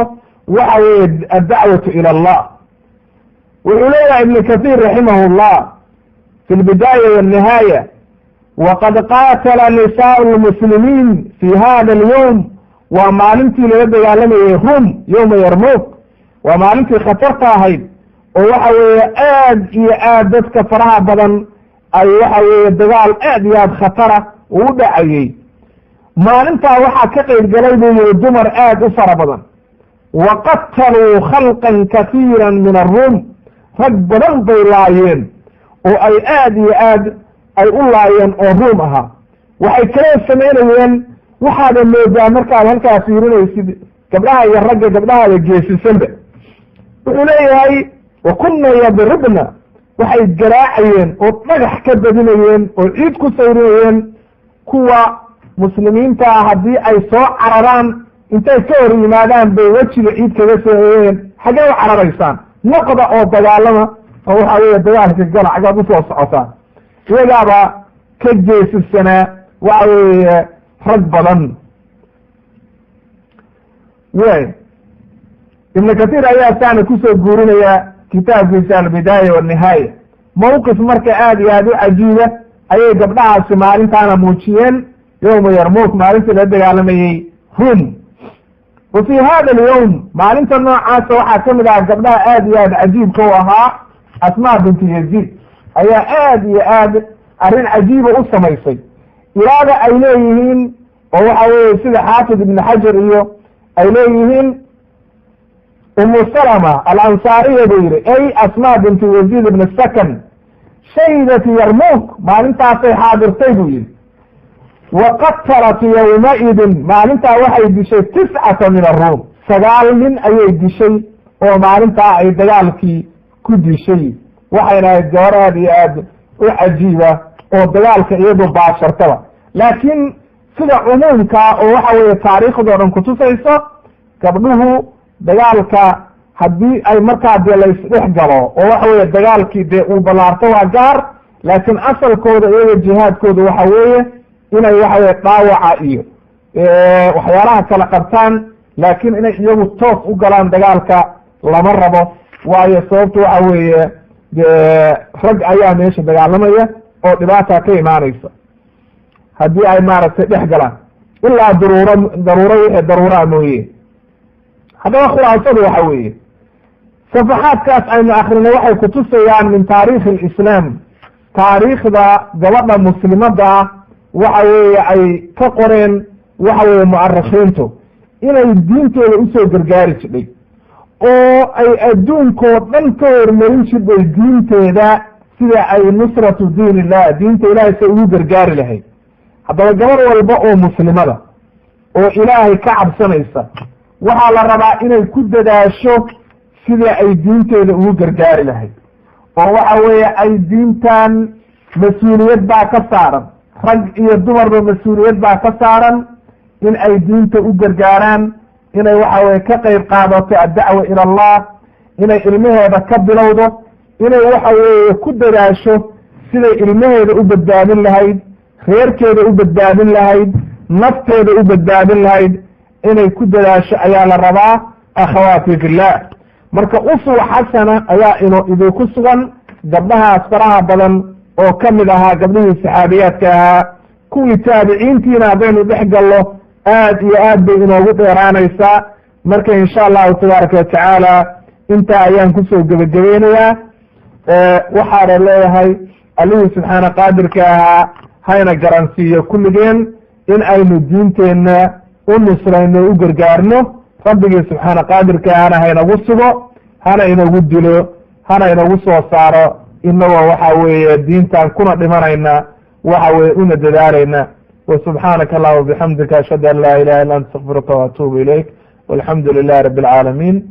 waxa weeye addacwatu ila Allah. Wuxuu leeyahay Ibn Kathir raximah llah fi lbidaaya walnihaaya: waqad qaatala nisaau lmuslimiin fi hada alyowm. Waa maalintii lala dagaalamayey Rum, yowma Yarmuk, waa maalintii khatarta ahayd oo waxa weeye aad iyo aad dadka faraha badan ay waxa weeye dagaal aad iyo aad khatara uu u dhacayey. Maalintaa waxaa ka qayb galay, buu yihi, dumar aad u fara badan. Wa qataluu khalqan kahiira min arum, rag badan bay laayeen oo ay aad iyo aad ay u laayeen oo Ruum ahaa. Waxay kaloo samaynayeen, waxaada moodaa markaad halkaa fiirinaysid gabdhaha iyo ragga, gabdhahaada geesisanba. Wuxuu leeyahay: wa kunna yadribna, waxay garaacayeen oo dhagax ka badinayeen oo ciid ku sayrinayeen kuwa muslimiinta ah. Haddii ay soo cararaan, intay ka hor yimaadaan bay wejiga ciid kaga sooyeen: "Xaggee u cararaysaan? Noqda oo dagaalama oo waxa weeye dagaalka gala, xaggaad usoo socotaan?" Iyagaaba ka geesisanaa waxa weeye rag badan way. Ibn Kathir ayaa saana kusoo guurinaya kitaabkiisa Albidaaya Walnihaaya. Mawqif marka aad iyo aad u cajiiba ayay gabdhahaasi maalintaana muujiyeen, yowma Yarmuk, maalintii la dagaalamayey Rum. Wa fi hada alyowm, maalinta noocaasa, waxaa kamid aha gabdhaha aad iyo aad cajiibka u ahaa Asmaa bintu Yaziid ayaa aad iyo aad arrin cajiiba u samaysay, ilaada ay leeyihiin oo waxa weeye sida Xaafid Ibn Xajar iyo ay leeyihiin, Umu Salama Alansaariya buu yihi, ay Asmaa bintu Yaziid ibn Sakan, shahidat Yarmuk, maalintaasay xaadirtay buu yihi. Wa qatalat yowmaidin, maalintaa waxay dishay tiscata min aruum, 9 nin ayay dishay oo maalintaa ay dagaalkii ku dishay. Waxayna ahayd gabar aad iyo aad u cajiiba oo dagaalka iyadu baashartaba. Laakiin sida cumuumka oo waxa weeye taariikhdoo dhan kutusayso, gabdhuhu dagaalka haddii ay markaa dee la isdhex galo oo waxa weeye dagaalkii dee uu ballaarto waa gaar, laakiin asalkooda iyaga jihaadkooda waxa weeye inay waxa weye dhaawaca iyo waxyaalaha kala qabtaan, laakiin inay iyagu toos u galaan dagaalka lama rabo. Waayo, sababtu waxa weeye rag ayaa meesha dagaalamaya oo dhibaata ka imaanaysa haddii ay maaragtay dhex galaan, ilaa daruuro, daruuro wixii daruuraa mooye. Haddaba khulaasadu waxa weeye, safaxaadkaas aynu akrinay waxay kutusayaan min taariikhi alislaam, taariikhda gabadha muslimadda ah waxa weeye ay ka qoreen waxa weeye mu'arikhiintu inay diintooda usoo gargaari jidhay oo ay adduunkoo dhan ka hormarin jidhay diinteeda, sida ay nusratu diin illah, diinta Ilahay say ugu gargaari lahayd. Haddaba gabar walba oo muslimada oo Ilaahay ka cabsanaysa waxaa la rabaa inay ku dadaasho sidii ay diinteeda ugu gargaari lahayd, oo waxa weeye ay diintan mas-uuliyad baa ka saaran, rag iyo dumarba mas-uuliyad baa ka saaran in ay diinta u gargaaraan, inay waxa weye ka qayb qaadato addacwa ila Allah, inay ilmaheeda ka bilowdo, inay waxa weeye ku dadaasho siday ilmaheeda u badbaadin lahayd, reerkeeda u badbaadin lahayd, nafteeda u badbaadin lahayd, inay ku dadaasho ayaa la rabaa. Akhawaati fillah, marka uswa xasana ayaa ino idinku sugan gabdhahaas faraha badan oo ka mid ahaa gabdhihii saxaabiyaadka ahaa. Kuwii taabiciintiina haddaynu dhex gallo aad iyo aad bay inoogu dheeraanaysaa. Marka insha Allahu tabaaraka watacaala intaa ayaan kusoo gebagabeynayaa. Waxaana leeyahay Allihii subxaana qaadirka ahaa hayna garansiiyo kulligeen in aynu diinteenna u nusrayno, u gargaarno. Rabbigii subxaana qaadirka ahana haynagu sugo, hana inagu dilo, hana inagu soo saaro. Inagoo waxa weeye diintan kuna dhimanayna, waxa weye una dadaalayna. Wa subxaanaka allahuma bixamdika, ashhadu an laa ilaha illa anta, astakfiruka waatuubu ilayk, walxamdu lilahi rabi alcaalamiin.